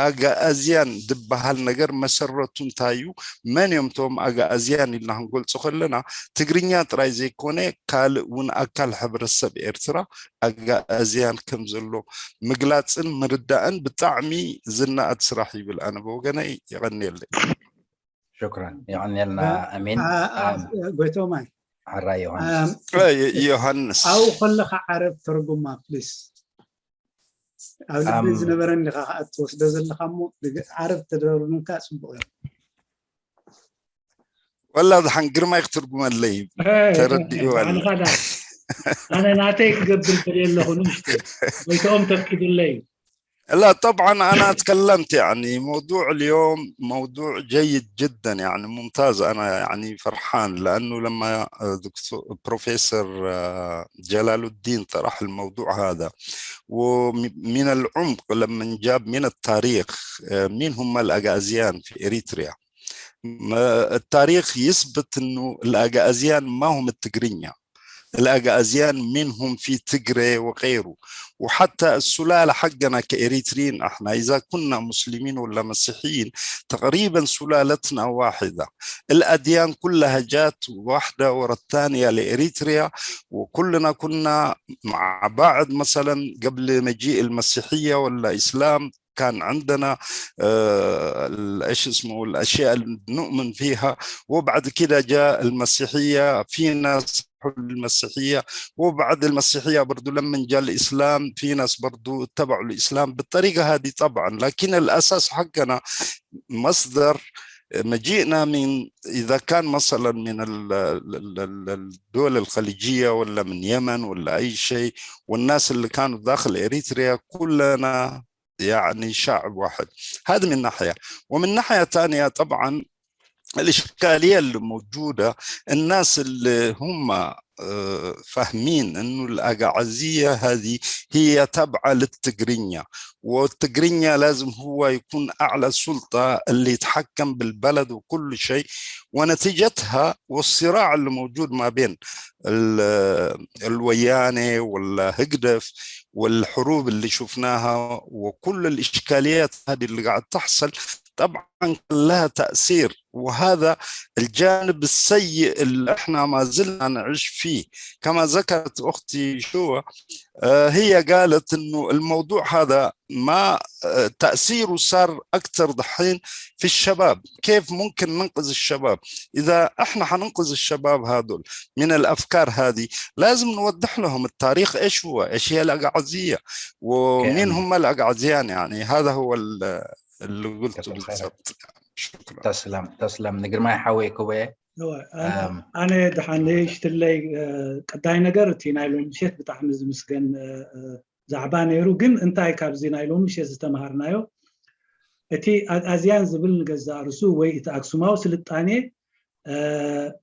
ኣጋኣዝያን ዝበሃል ነገር መሰረቱ እንታይ እዩ? መን እዮም እቶም ኣጋኣዝያን ኢልና ክንገልጾ ከለና ትግርኛ ጥራይ ዘይኮነ ካልእ እውን ኣካል ሕብረተሰብ ኤርትራ ኣጋኣዝያን ከም ዘሎ ምግላጽን ምርዳእን ብጣዕሚ ዝነኣድ ስራሕ ይብል ኣነ ብወገነይ። የቐንየለይ። ሽክራን የቐንየልና። ኣሚን። ጎይቶማይ ሓራይ ዮሃንስ ዮሃንስ ኣብኡ ከለካ ዓረብ ተርጉማ ፕሊስ። ኣብ ልቢ ዝነበረኒ ኢኻ ከዓ ትወስዶ ዘለካ እሞ ዓረብ ተደርጉምካ ፅቡቅ እዩ። ወላ ዝሓን ግርማይ ክትርጉመለይ ተረዲኡ ኣለካ። ኣነ ናተይ ክገብር ደልየ ኣለኹ። ንምሽቱ ጎይትኦም ተፍቂዱለይ። لا طبعا انا اتكلمت يعني موضوع اليوم موضوع جيد جدا يعني ممتاز. انا يعني فرحان لانه لما دكتور بروفيسور جلال الدين طرح الموضوع هذا ومن العمق لما جاب من التاريخ مين هم الاغازيان في اريتريا. التاريخ يثبت انه الاغازيان ما هم التقرينيا. الاغازيان منهم في تجري وغيره. وحتى السلاله حقنا كاريتريين احنا اذا كنا مسلمين ولا مسيحيين تقريبا سلالتنا واحده. الاديان كلها جات واحده ورا الثانيه لاريتريا وكلنا كنا مع بعض مثلا قبل مجيء المسيحيه ولا اسلام كان عندنا ايش اسمه الاشياء اللي نؤمن فيها. وبعد كده جاء المسيحيه في ناس المسيحيه وبعد المسيحيه برضو لما جاء الاسلام في ناس برضو اتبعوا الاسلام بالطريقه هذه طبعا. لكن الاساس حقنا مصدر مجيئنا من اذا كان مثلا من الدول الخليجيه ولا من يمن ولا اي شيء والناس اللي كانوا داخل اريتريا كلنا يعني شعب واحد. هذا من ناحيه. ومن ناحيه ثانيه طبعا الاشكاليه اللي موجوده الناس اللي هم فاهمين انه الاقاعزيه هذه هي تابعه للتقرينيا والتقرينيا لازم هو يكون اعلى سلطه اللي يتحكم بالبلد وكل شيء. ونتيجتها والصراع اللي موجود ما بين الويانه والهجدف والحروب اللي شفناها وكل الاشكاليات هذه اللي قاعد تحصل طبعا لها تاثير. وهذا الجانب السيء اللي احنا ما زلنا نعيش فيه. كما ذكرت اختي شو هي قالت انه الموضوع هذا ما تاثيره صار اكثر دحين في الشباب. كيف ممكن ننقذ الشباب؟ اذا احنا حننقذ الشباب هذول من الافكار هذه لازم نوضح لهم التاريخ ايش هو، ايش هي الاقعزيه ومين هم الاقعزيان. يعني هذا هو اللي قلته بالضبط. شكرا. تسلم تسلم نقرماي حوي كوي. ኣነ ድሓን ንእሽትለይ ቀዳይ ነገር እቲ ናይ ሎሚ ምሸት ብጣዕሚ ዝምስገን ዛዕባ ነይሩ። ግን እንታይ ካብዚ ናይ ሎሚ ምሸት ዝተምሃርናዮ እቲ ኣግኣዝያን ዝብል ንገዛእ ርእሱ ወይ እቲ ኣክሱማዊ ስልጣኔ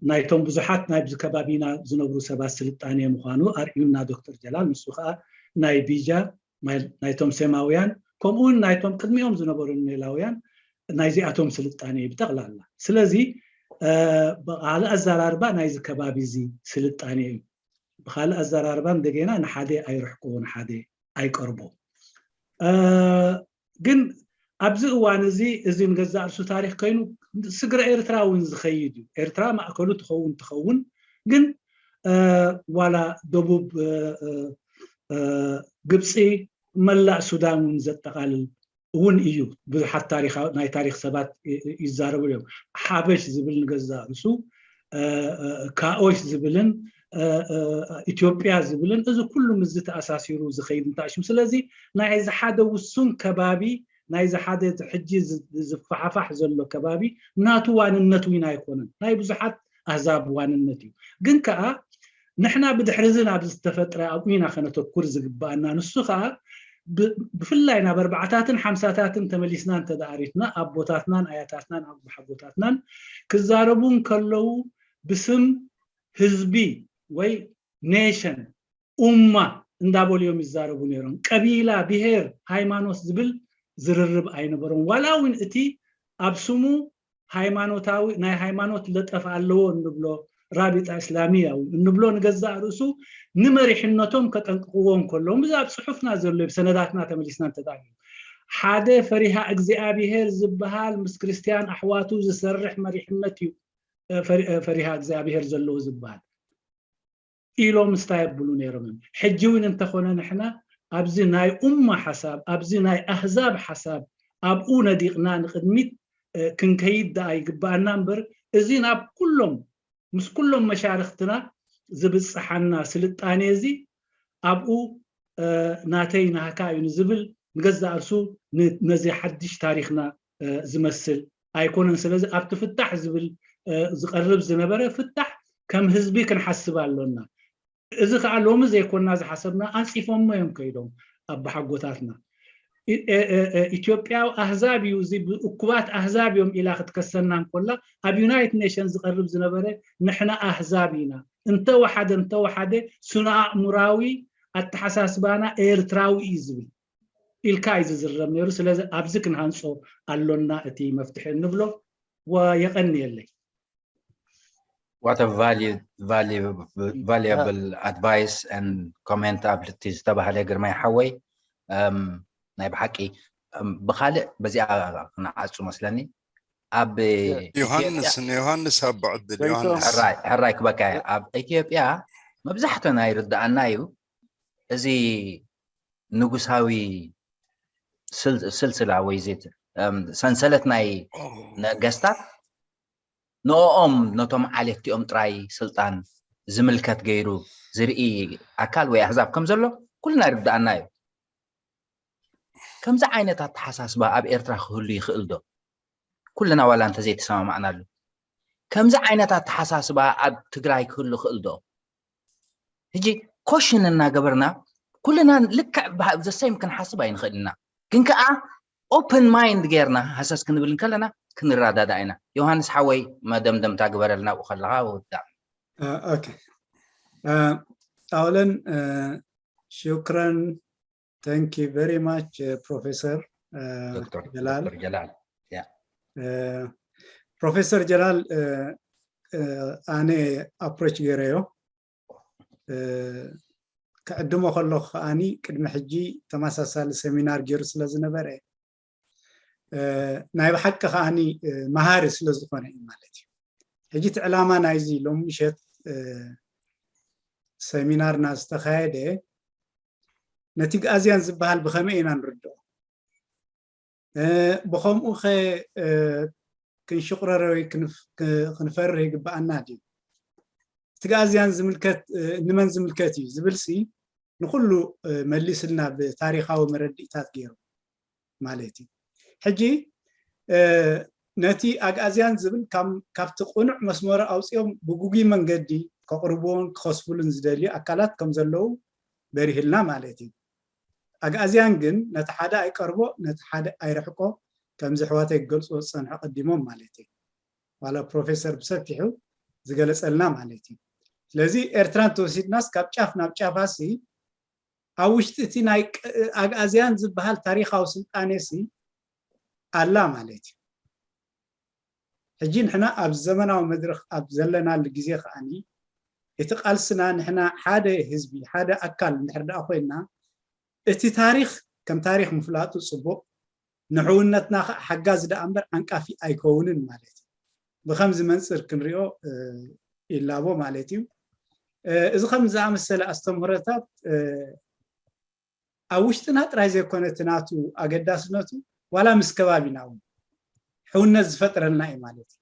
ናይቶም ብዙሓት ናይዚ ከባቢና ዝነብሩ ሰባት ስልጣኔ ምዃኑ ኣርእዩና ዶክተር ጀላል። ንሱ ከዓ ናይ ቢጃ ናይቶም ሴማውያን ከምኡውን ናይቶም ቅድሚኦም ዝነበሩ ኔላውያን ናይዚኣቶም ስልጣኔ እዩ ብጠቕላላ። ስለዚ ብካልእ ኣዘራርባ ናይዚ ከባቢ እዚ ስልጣኔ እዩ። ብካልእ ኣዘራርባ እንደገና ንሓደ ኣይርሕቆ ንሓደ ኣይቀርቦ። ግን ኣብዚ እዋን እዚ እዚ ንገዛእ ርእሱ ታሪክ ኮይኑ ስግረ ኤርትራ እውን ዝኸይድ እዩ። ኤርትራ ማእከሉ ትኸውን ትኸውን ግን ዋላ ደቡብ ግብፂ መላእ ሱዳን እውን ዘጠቓልል እውን እዩ። ብዙሓት ታሪኻዊ ናይ ታሪኽ ሰባት ይ- ይ- ይዛረቡ እዮም። ሓበሽ ዝብል ንገዛእ ርእሱ እ፣ እ፣ ካኦሽ ዝብልን እ፣ እ፣ ኢትዮጵያ ዝብልን እዚ ኩሉ ምስዚ ተኣሳሲሩ ዝኸይድ እንታይ ሽም። ስለዚ ናይ እዚ ሓደ ውሱን ከባቢ ናይ እዚ ሓደ ሕጂ ዝ- ዝፈሓፋሕ ዘሎ ከባቢ ናቱ ዋንነት እውን ኣይኮነን፣ ናይ ብዙሓት ኣህዛብ ዋንነት እዩ። ግን ከኣ ንሕና ብድሕሪ እዚ ናብ ዝተፈጥረ ኣብኡ ኢና ከነተኩር ዝግባኣና። ንሱ ከኣ ብ- ብፍላይ ናብ ኣርባዕታትን ሓምሳታትን ተመሊስና እንተደኣ ሪትና ኣቦታትናን ኣያታትናን ኣቦሓጎታትናን ክዛረቡ እንከለዉ ብስም ህዝቢ ወይ ኔሽን ኡማ እንዳበሉ እዮም ይዛረቡ ነይሮም። ቀቢላ፣ ብሄር፣ ሃይማኖት ዝብል ዝርርብ ኣይነበሮም። ዋላ እውን እቲ ኣብ ስሙ ሃይማኖታዊ ናይ ሃይማኖት ለጠፍ ኣለዎ እንብሎ ራቢጣ እስላሚያ እውን እንብሎ ንገዛእ ርእሱ ንመሪሕነቶም ከጠንቅቕዎ እንከለዎም እዚ ኣብ ፅሑፍና ዘሎ ብሰነዳትና ተመሊስና እንተዳልዩ ሓደ ፈሪሃ እግዚኣብሄር ዝበሃል ምስ ክርስትያን ኣሕዋቱ ዝሰርሕ መሪሕነት እዩ። እ፣ ፈሪ- እ፣ ፈሪሃ እግዚኣብሄር ዘለዎ ዝበሃል ኢሎም ስታይ የብሉ ነይሮም እዮም። ሕጂ እውን እንተኾነ ንሕና ኣብዚ ናይ ኡማ ሓሳብ ኣብዚ ናይ ኣህዛብ ሓሳብ ኣብኡ ነዲቕና ንቕድሚት እ፣ ክንከይድ ደኣ ይግባኣና እምበር እዚ ናብ ኩሎም ምስ ኩሎም መሻርክትና ዝብፅሓና ስልጣኔ እዚ ኣብኡ እ፣ ናተይ ናህካ እዩ ንዝብል ንገዛእ ርሱ ን- ነዚ ሓድሽ ታሪክና እ፣ ዝመስል ኣይኮነን። ስለዚ ኣብቲ ፍታሕ ዝብል እ፣ ዝቐርብ ዝነበረ ፍታሕ ከም ህዝቢ ክንሓስብ ኣሎና። እዚ ከዓ ሎሚ ዘይኮና ዝሓሰብና ኣንፂፎሞ እዮም ከይዶም ኣባሓጎታትና። ኢ- እ- እ- እ- ኢትዮጵያዊ ኣህዛብ እዩ እዚ ብእኩባት ኣህዛብ እዮም ኢላ ክትከሰና እንኮላ ኣብ ዩናይትድ ኔሽን ዝቐርብ ዝነበረ ንሕና ኣህዛብ ኢና እንተወሓደ እንተወሓደ ስነ ኣእምራዊ ኣተሓሳስባና ኤርትራዊ እዩ ዝብል ኢልካ እዩ ዝዝረብ ነይሩ። ስለዚ ኣብዚ ክንሃንፆ ኣሎና እቲ መፍትሒ እንብሎ ወየቐንየለይ። What a value, value, valuable advice and comment ኣብ ልቲ ዝተባህለ ግርማይ ሓወይ። እም፣ ናይ ብሓቂ እም፣ ብኻልእ በዚኣ ክንዓፁ መስለኒ ኣብ ዮሃንስ ንዮሃንስ ኣቦ ዕድል ዮሃንስ ሕራይ ሕራይ ክበካ እየ። ኣብ ኢትዮጵያ መብዛሕትኡ ናይ ርዳኣና እዩ እዚ ንጉሳዊ ስል- ስልስላ ወይ ዜት እም፣ ሰንሰለት ናይ ነገስታት ንኦም ነቶም ዓሌትቲኦም ጥራይ ስልጣን ዝምልከት ገይሩ ዝርኢ ኣካል ወይ ኣህዛብ ከም ዘሎ ኩልና ይርዳኣና እዩ። ከምዚ ዓይነት ኣተሓሳስባ ኣብ ኤርትራ ክህሉ ይኽእል ዶ? ኩልና ዋላ እንተዘይተሰማማዕናሉ ከምዚ ዓይነት ኣተሓሳስባ ኣብ ትግራይ ክህሉ ይኽእል ዶ? ሕጂ ኮሽን እናገበርና ኩልና ልክዕ ዘሰይም ክንሓስብ ኣይንኽእል ኢና። ግን ከዓ ኦፕን ማይንድ ጌርና ሃሰስ ክንብል እንከለና ክንረዳዳእ ኢና። ዮሃንስ ሓወይ መደምደምታ ግበረልና ኣብኡ ከለኻ ወዳእ። ኦኬ ኣውለን ሽክረን thank you very much ፕሮፌሰር ዶክተር ጀላል ዶክተር ጀላል ያ ፕሮፌሰር ጀላል ኣነ ኣፕሮች ገይረዮ ክዕድሞ ከለኹ ከዓኒ ቅድሚ ሕጂ ተመሳሳሊ ሰሚናር ገይሩ ስለ ዝነበረ ናይ ብሓቂ ከዓኒ መሃሪ ስለ ዝኾነ እዩ ማለት እዩ። ሕጂ እቲ ዕላማ ናይዚ ሎም ምሸት ሰሚናርና ዝተኻየደ ነቲ ግኣዝያን ዝበሃል ብኸመይ ኢና ንርድኦ? ብኸምኡ ኸ ክንሽቑረረ ወይ ክንፈርህ ይግብኣና ድዩ? እቲ ግኣዝያን ዝምልከት ንመን ዝምልከት እዩ ዝብልሲ ንኹሉ መሊስልና ብታሪኻዊ መረድእታት ገይሩ ማለት እዩ። ሕጂ ነቲ ኣግኣዝያን ዝብል ካብቲ ቅኑዕ መስመሩ ኣውፂኦም ብጉጉይ መንገዲ ከቕርብዎን ክኸስብሉን ዝደልዩ ኣካላት ከም ዘለዉ በሪህልና ማለት እዩ። ኣግኣዝያን ግን ነቲ ሓደ ኣይቀርቦ ነቲ ሓደ ኣይርሕቆ ከምዚ ኣሕዋተይ ክገልፅዎ ዝፀንሑ ቀዲሞም ማለት እዩ። ዋላ ፕሮፌሰር ብሰፊሑ ዝገለፀልና ማለት እዩ። ስለዚ ኤርትራ እንተወሲድናስ ካብ ጫፍ ናብ ጫፋሲ ኣብ ውሽጢ እቲ ናይ ኣግኣዝያን ዝበሃል ታሪኻዊ ስልጣኔ ሲ ኣላ ማለት እዩ። ሕጂ ንሕና ኣብ ዘመናዊ መድረኽ ኣብ ዘለናሉ ግዜ ከዓኒ እቲ ቃልስና ንሕና ሓደ ህዝቢ ሓደ ኣካል እንድሕር ደኣ ኮይንና እቲ ታሪኽ ከም ታሪኽ ምፍላጡ ፅቡቕ ንሕውነትና ከዓ ሓጋዚ ደኣ እምበር ዓንቃፊ ኣይከውንን ማለት እዩ። ብከምዚ መንፅር ክንሪኦ ይላቦ ማለት እዩ። እዚ ከም ዝኣመሰለ ኣስተምህሮታት ኣብ ውሽጥና ጥራይ ዘይኮነ እቲ ናቱ ኣገዳስነቱ ዋላ ምስ ከባቢና እውን ሕውነት ዝፈጥረልና እዩ ማለት እዩ።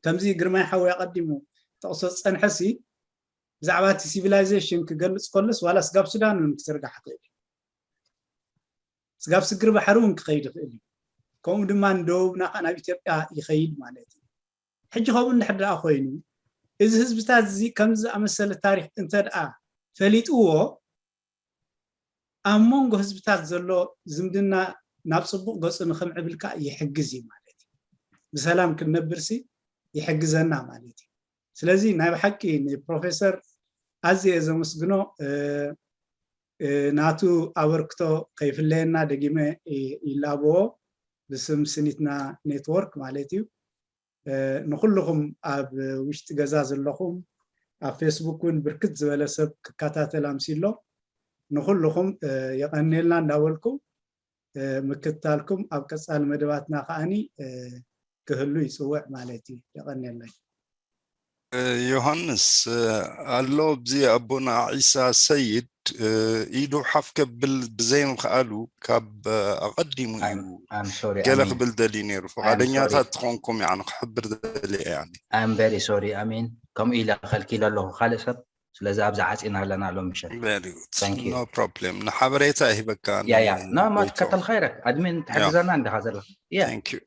ከምዚ ግርማይ ሓወይ ኣቐዲሙ ጠቕሶ ዝጸንሐሲ ብዛዕባ እቲ ሲቪላይዜሽን ክገልጽ ከሎስ ዋላ ስጋብ ሱዳን እውን ክዝርጋሕ ይኽእል እዩ። ስጋብ ስግር ባሕሪ እውን ክኸይድ ይኽእል እዩ። ከምኡ ድማ ንደቡብና ከዓ ናብ ኢትዮጵያ ይኸይድ ማለት እዩ። ሕጂ ከምኡ እንድሕር ደኣ ኮይኑ እዚ ህዝብታት እዚ ከምዚ ዝኣመሰለ ታሪክ እንተ ደኣ ፈሊጥዎ ኣብ መንጎ ህዝብታት ዘሎ ዝምድና ናብ ፅቡቅ ገፁ ንከምዕብል ከዓ ይሕግዝ እዩ ማለት እዩ። ብሰላም ክንነብርሲ ይሕግዘና ማለት እዩ። ስለዚ ናይ ብሓቂ ንፕሮፌሰር ኣዝየ ዘመስግኖ ናቱ ኣበርክቶ ከይፍለየና ደጊመ ይላበዎ ብስም ስኒትና ኔትወርክ ማለት እዩ። ንኩልኹም ኣብ ውሽጢ ገዛ ዘለኹም ኣብ ፌስቡክ እውን ብርክት ዝበለ ሰብ ክከታተል ኣምሲሎ ንኩልኹም የቐንየልና እንዳበልኩ ምክትታልኩም ኣብ ቀፃሊ መደባትና ከዓኒ ክህሉ ይፅውዕ ማለት እዩ። የቐንየለይ። ዮሃንስ ኣሎ ኣብዚ ኣቦና ዒሳ ሰይድ ኢዱ ሓፍ ከብል ብዘይ ምኽኣሉ ካብ ኣቐዲሙ እዩ ገለ ክብል ደልዩ ነይሩ። ፍቓደኛታት ትኾንኩም ያ ክሕብር ደልየ ያ። I'm very sorry ኣሜን። ከምኡ ኢለ ከልኪለ ኣለኹ ካልእ ሰብ ስለዚ ኣብዚ ዓፂና ኣለና ሎም ምሸት። No problem። ንሓበሬታ ይህበካ። ያ ያ ኖ ማት ከተል ኸይረክ ኣድሚን ትሕግዘና እንዲኻ ዘለኻ። Thank you።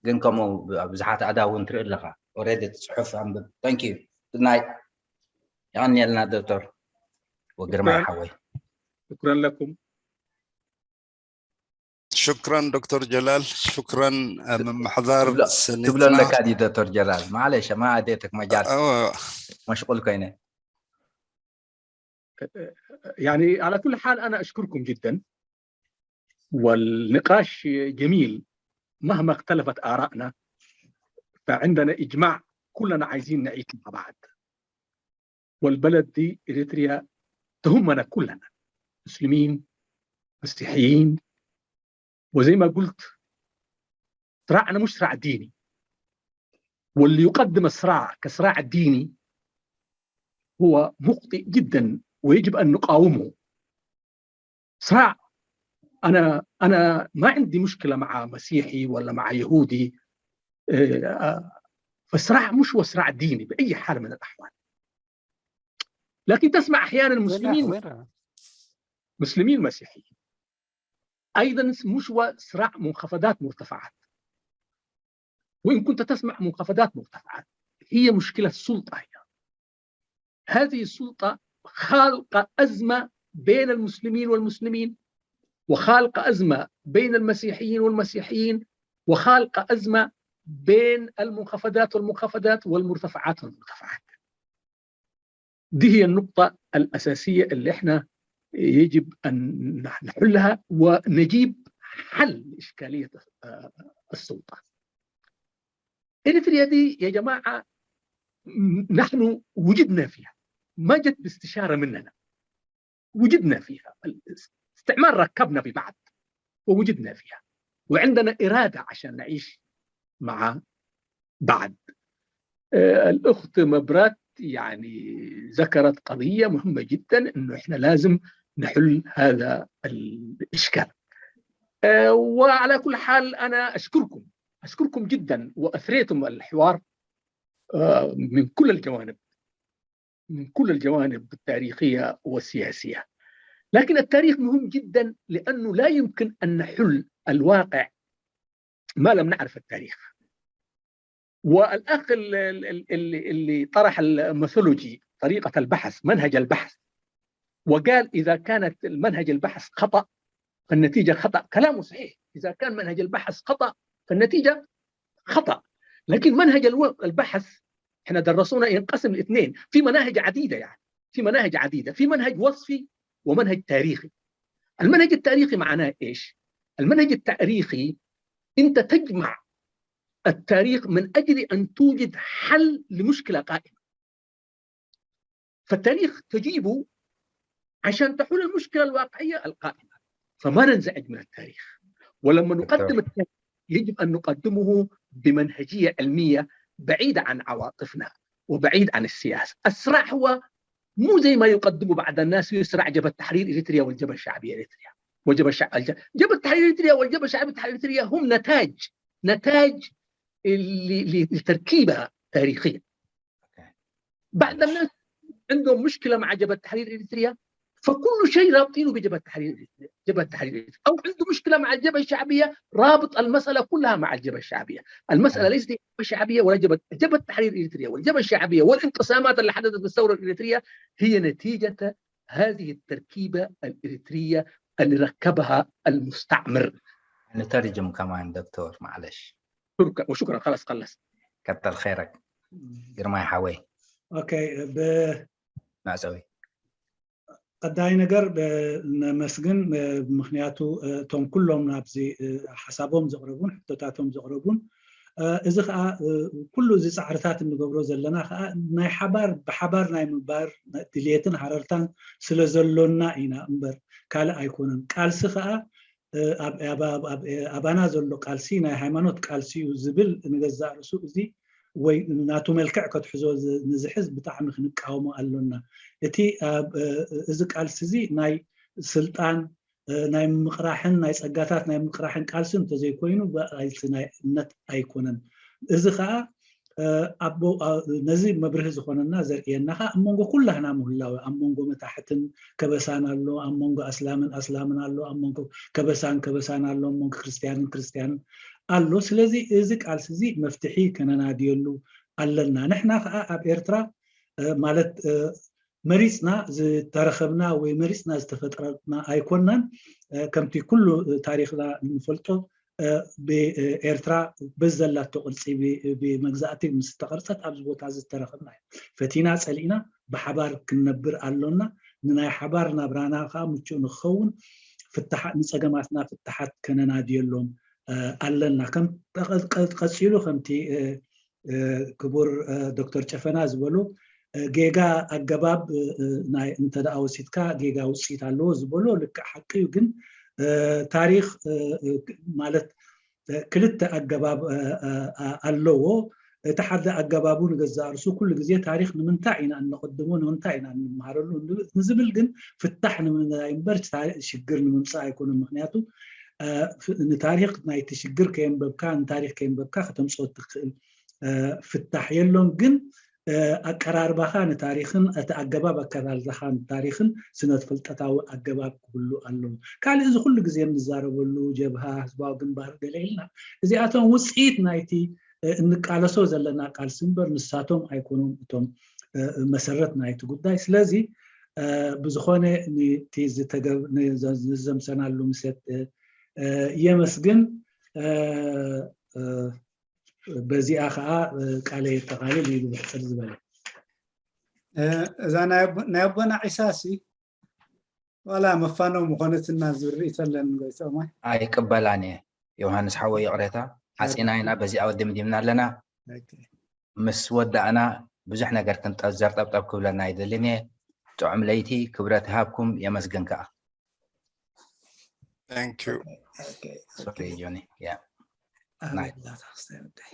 ግን ከምኡ ብዙሓት ኣእዳው እውን ትርኢ ኣለኻ። Already እቲ ፅሑፍ ኣንብብ። Thank you። Good night። የቐንየልና ዶክተር ወግርማይ ሓወይ። شكرا لكم። ሽክረን ዶክተር ጀላል፣ ሽክረን ምምሕዳር ትብሎ ኣለካ ድዩ ዶክተር ጀላል? معليش ما اديتك مجال. مشغول ኮይነ. يعني على كل حال أنا أشكركم جدا والنقاش جميل مهما اختلفت آرائنا فعندنا إجماع كلنا عايزين نعيش مع بعض والبلد دي إريتريا تهمنا كلنا مسلمين مسيحيين وزي ما قلت صراعنا مش صراع ديني واللي يقدم الصراع كصراع ديني هو مخطئ جدا ويجب أن نقاومه صراع أنا أنا ما عندي مشكلة مع مسيحي ولا مع يهودي فالصراع مش هو صراع ديني بأي حال من الأحوال لكن تسمع أحيانا مسلمين مسلمين مسيحيين أيضا مش هو صراع منخفضات مرتفعات وإن كنت تسمع منخفضات مرتفعات هي مشكلة سلطة هي هذه السلطة خالقة أزمة بين المسلمين والمسلمين وخالقة أزمة بين المسيحيين والمسيحيين وخالقة أزمة بين المنخفضات والمنخفضات والمرتفعات والمرتفعات دي هي النقطة الأساسية اللي احنا يجب أن نحلها ونجيب حل لإشكالية السلطة. إريتريا دي يا جماعة نحن وجدنا فيها ما جت باستشارة مننا وجدنا فيها الاستعمار ركبنا ببعض ووجدنا فيها وعندنا إرادة عشان نعيش مع بعض الأخت مبرات يعني ذكرت قضية مهمة جدا إنه إحنا لازم نحل هذا الإشكال وعلى كل حال أنا أشكركم أشكركم جدا وأثريتم الحوار من كل الجوانب من كل الجوانب التاريخية والسياسية لكن التاريخ مهم جدا لأنه لا يمكن أن نحل الواقع ما لم نعرف التاريخ والأخ اللي, اللي طرح الميثولوجي طريقة البحث منهج البحث وقال إذا كانت المنهج البحث خطأ فالنتيجة خطأ كلامه صحيح إذا كان منهج البحث خطأ فالنتيجة خطأ لكن منهج البحث احنا درسونا ينقسم لاثنين في مناهج عديدة يعني في مناهج عديدة في منهج وصفي ومنهج تاريخي المنهج التاريخي معناه ايش؟ المنهج التاريخي انت تجمع التاريخ من اجل ان توجد حل لمشكله قائمه فالتاريخ تجيبه عشان تحل المشكله الواقعيه القائمه فما ننزعج من التاريخ ولما نقدم التاريخ يجب ان نقدمه بمنهجيه علميه بعيده عن عواطفنا وبعيد عن السياسه الصراع هو مو زي ما يقدمه بعض الناس يصير جبهة تحرير إريتريا والجبهة الشعبية إريتريا والجبهة الشع... الج- جبهة تحرير إريتريا والجبهة الشعبية تحرير إريتريا هم نتاج نتاج اللي اللي- لتركيبة تاريخية. بعض الناس عندهم مشكلة مع جبهة تحرير إريتريا، فكل شيء رابطينه بجبهة تحرير إريتريا، جبهة تحرير إريتريا، أو عنده مشكلة مع الجبهة الشعبية، رابط المسألة كلها مع الجبهة الشعبية. المسألة ليست جبهة شعبية ولا جبهة جبهة تحرير إريتريا والجبهة الشعبية والانقسامات اللي حدثت في الثورة الإريترية هي نتيجة هذه التركيبة الإريترية اللي ركبها المستعمر. نترجم كمان دكتور، معلش. شكرا، وشكرا، خلاص خلص. كتر خيرك ግርማይ ሓወይ። Okay፣ ብ- መዕጸዊ። ቀዳይ ነገር ብ- ነመስግን፣ ብ- ምክንያቱ እቶም ኩሎም ናብዚ ሓሳቦም ዘቕረቡን ሕቶታቶም ዘቕረቡን፣ እዚ ከዓ ኩሉ እዚ ፃዕርታት እንገብሮ ዘለና ከዓ ናይ ሓባር ብሓባር ናይ ምንባር ድልየትን ሃረርታን ስለ ዘሎና ኢና እምበር ካልእ ኣይኮነን። ቃልሲ ከዓ ኣባና ዘሎ ቃልሲ ናይ ሃይማኖት ቃልሲ እዩ ዝብል ንገዛእ ርእሱ እዚ ወይ ናቱ መልክዕ ከትሕዞ ንዝሕዝ ብጣዕሚ ክንቃወሞ ኣሎና። እቲ እዚ ቃልሲ እዚ ናይ ስልጣን ናይ ምቕራሕን ናይ ፀጋታት ናይ ምቕራሕን ቃልሲ እንተዘይኮይኑ ቃልሲ ናይ እምነት ኣይኮነን። እዚ ከዓ ነዚ መብርሂ ዝኾነና ዘርእየና ከዓ ኣብ መንጎ ኩላህና ምህላው ኣብ መንጎ መታሕትን ከበሳን ኣሎ፣ ኣብ መንጎ ኣስላምን ኣስላምን ኣሎ፣ ኣብ መንጎ ከበሳን ከበሳን ኣሎ፣ ኣብ መንጎ ክርስትያንን ክርስትያንን ኣሎ። ስለዚ እዚ ቃልሲ እዚ መፍትሒ ከነናድየሉ ኣለና። ንሕና ከዓ ኣብ ኤርትራ ማለት መሪፅና ዝተረኸብና ወይ መሪፅና ዝተፈጠረና ኣይኮናን። ከምቲ ኩሉ ታሪኽና እንፈልጦ ብኤርትራ በዚ ዘላቶ ቅርፂ ብመግዛእቲ ምስ ተቐርፀት ኣብዚ ቦታ እዚ ዝተረኸብና እዩ። ፈቲና ፀሊእና ብሓባር ክንነብር ኣሎና። ንናይ ሓባር ናብራና ከዓ ምቹእ ንክኸውን ፍትሓ ንፀገማትና ፍትሓት ከነናድየሎም ኣለና። ከም ቀፂሉ ከምቲ ክቡር ዶክተር ጨፈና ዝበሉ ጌጋ ኣገባብ ናይ እንተ ደኣ ወሲድካ ጌጋ ውፅኢት ኣለዎ ዝበሎ ልክዕ ሓቂ እዩ። ግን ታሪኽ ማለት ክልተ ኣገባብ ኣለዎ። እቲ ሓደ ኣገባቡ ንገዛእ ርእሱ ኩሉ ግዜ ታሪኽ ንምንታይ ኢና እንቕድሞ ንምንታይ ኢና እንመሃረሉ ንዝብል ግን ፍታሕ ንምንታይ እምበር ሽግር ንምምፃእ ኣይኮነን። ምክንያቱ ንታሪኽ ናይቲ ሽግር ከየንበብካ ንታሪኽ ከየንበብካ ከተምፅኦ እትኽእል ፍታሕ የሎን። ግን ኣቀራርባኻ ንታሪኽን እቲ ኣገባብ ኣከዳድላኻ ንታሪኽን ስነፍልጠታዊ ኣገባብ ክህሉ ኣለዎ። ካልእ እዚ ኩሉ ግዜ እንዛረበሉ ጀብሃ ህዝባዊ ግንባር ገለ ኢልና እዚኣቶም ውፅኢት ናይቲ እንቃለሶ ዘለና ቃልሲ እምበር ንሳቶም ኣይኮኑን እቶም መሰረት ናይቲ ጉዳይ። ስለዚ ብዝኾነ ነቲ ዝተገብ ንዘምሰናሉ ምሰት የመስግን። በዚኣ ከዓ ቃለ የጠቓልል ኢሉ ብሕፅር ዝበለ እዛ ናይ ኣቦና ዒሳ ሲ ዋላ መፋነው ምኾነትና ዝብል ርእይቶ ኣለኒ። ጎይቶማ ኣይቅበላን እየ። ዮሃንስ ሓወይ ይቕሬታ ዓፂና ኢና፣ በዚኣ ደምዲምና ኣለና። ምስ ወዳእና ብዙሕ ነገር ክንጠዘር ጠብጠብ ክብለና ኣይደልን እየ። ጥዑም ለይቲ፣ ክብረት ይሃብኩም፣ የመስግን ከዓ። Thank you። ሶሪ ጆኒ። Yeah። ኣበይ ናይ- ኣላ እታ ክስታይ ወደይ?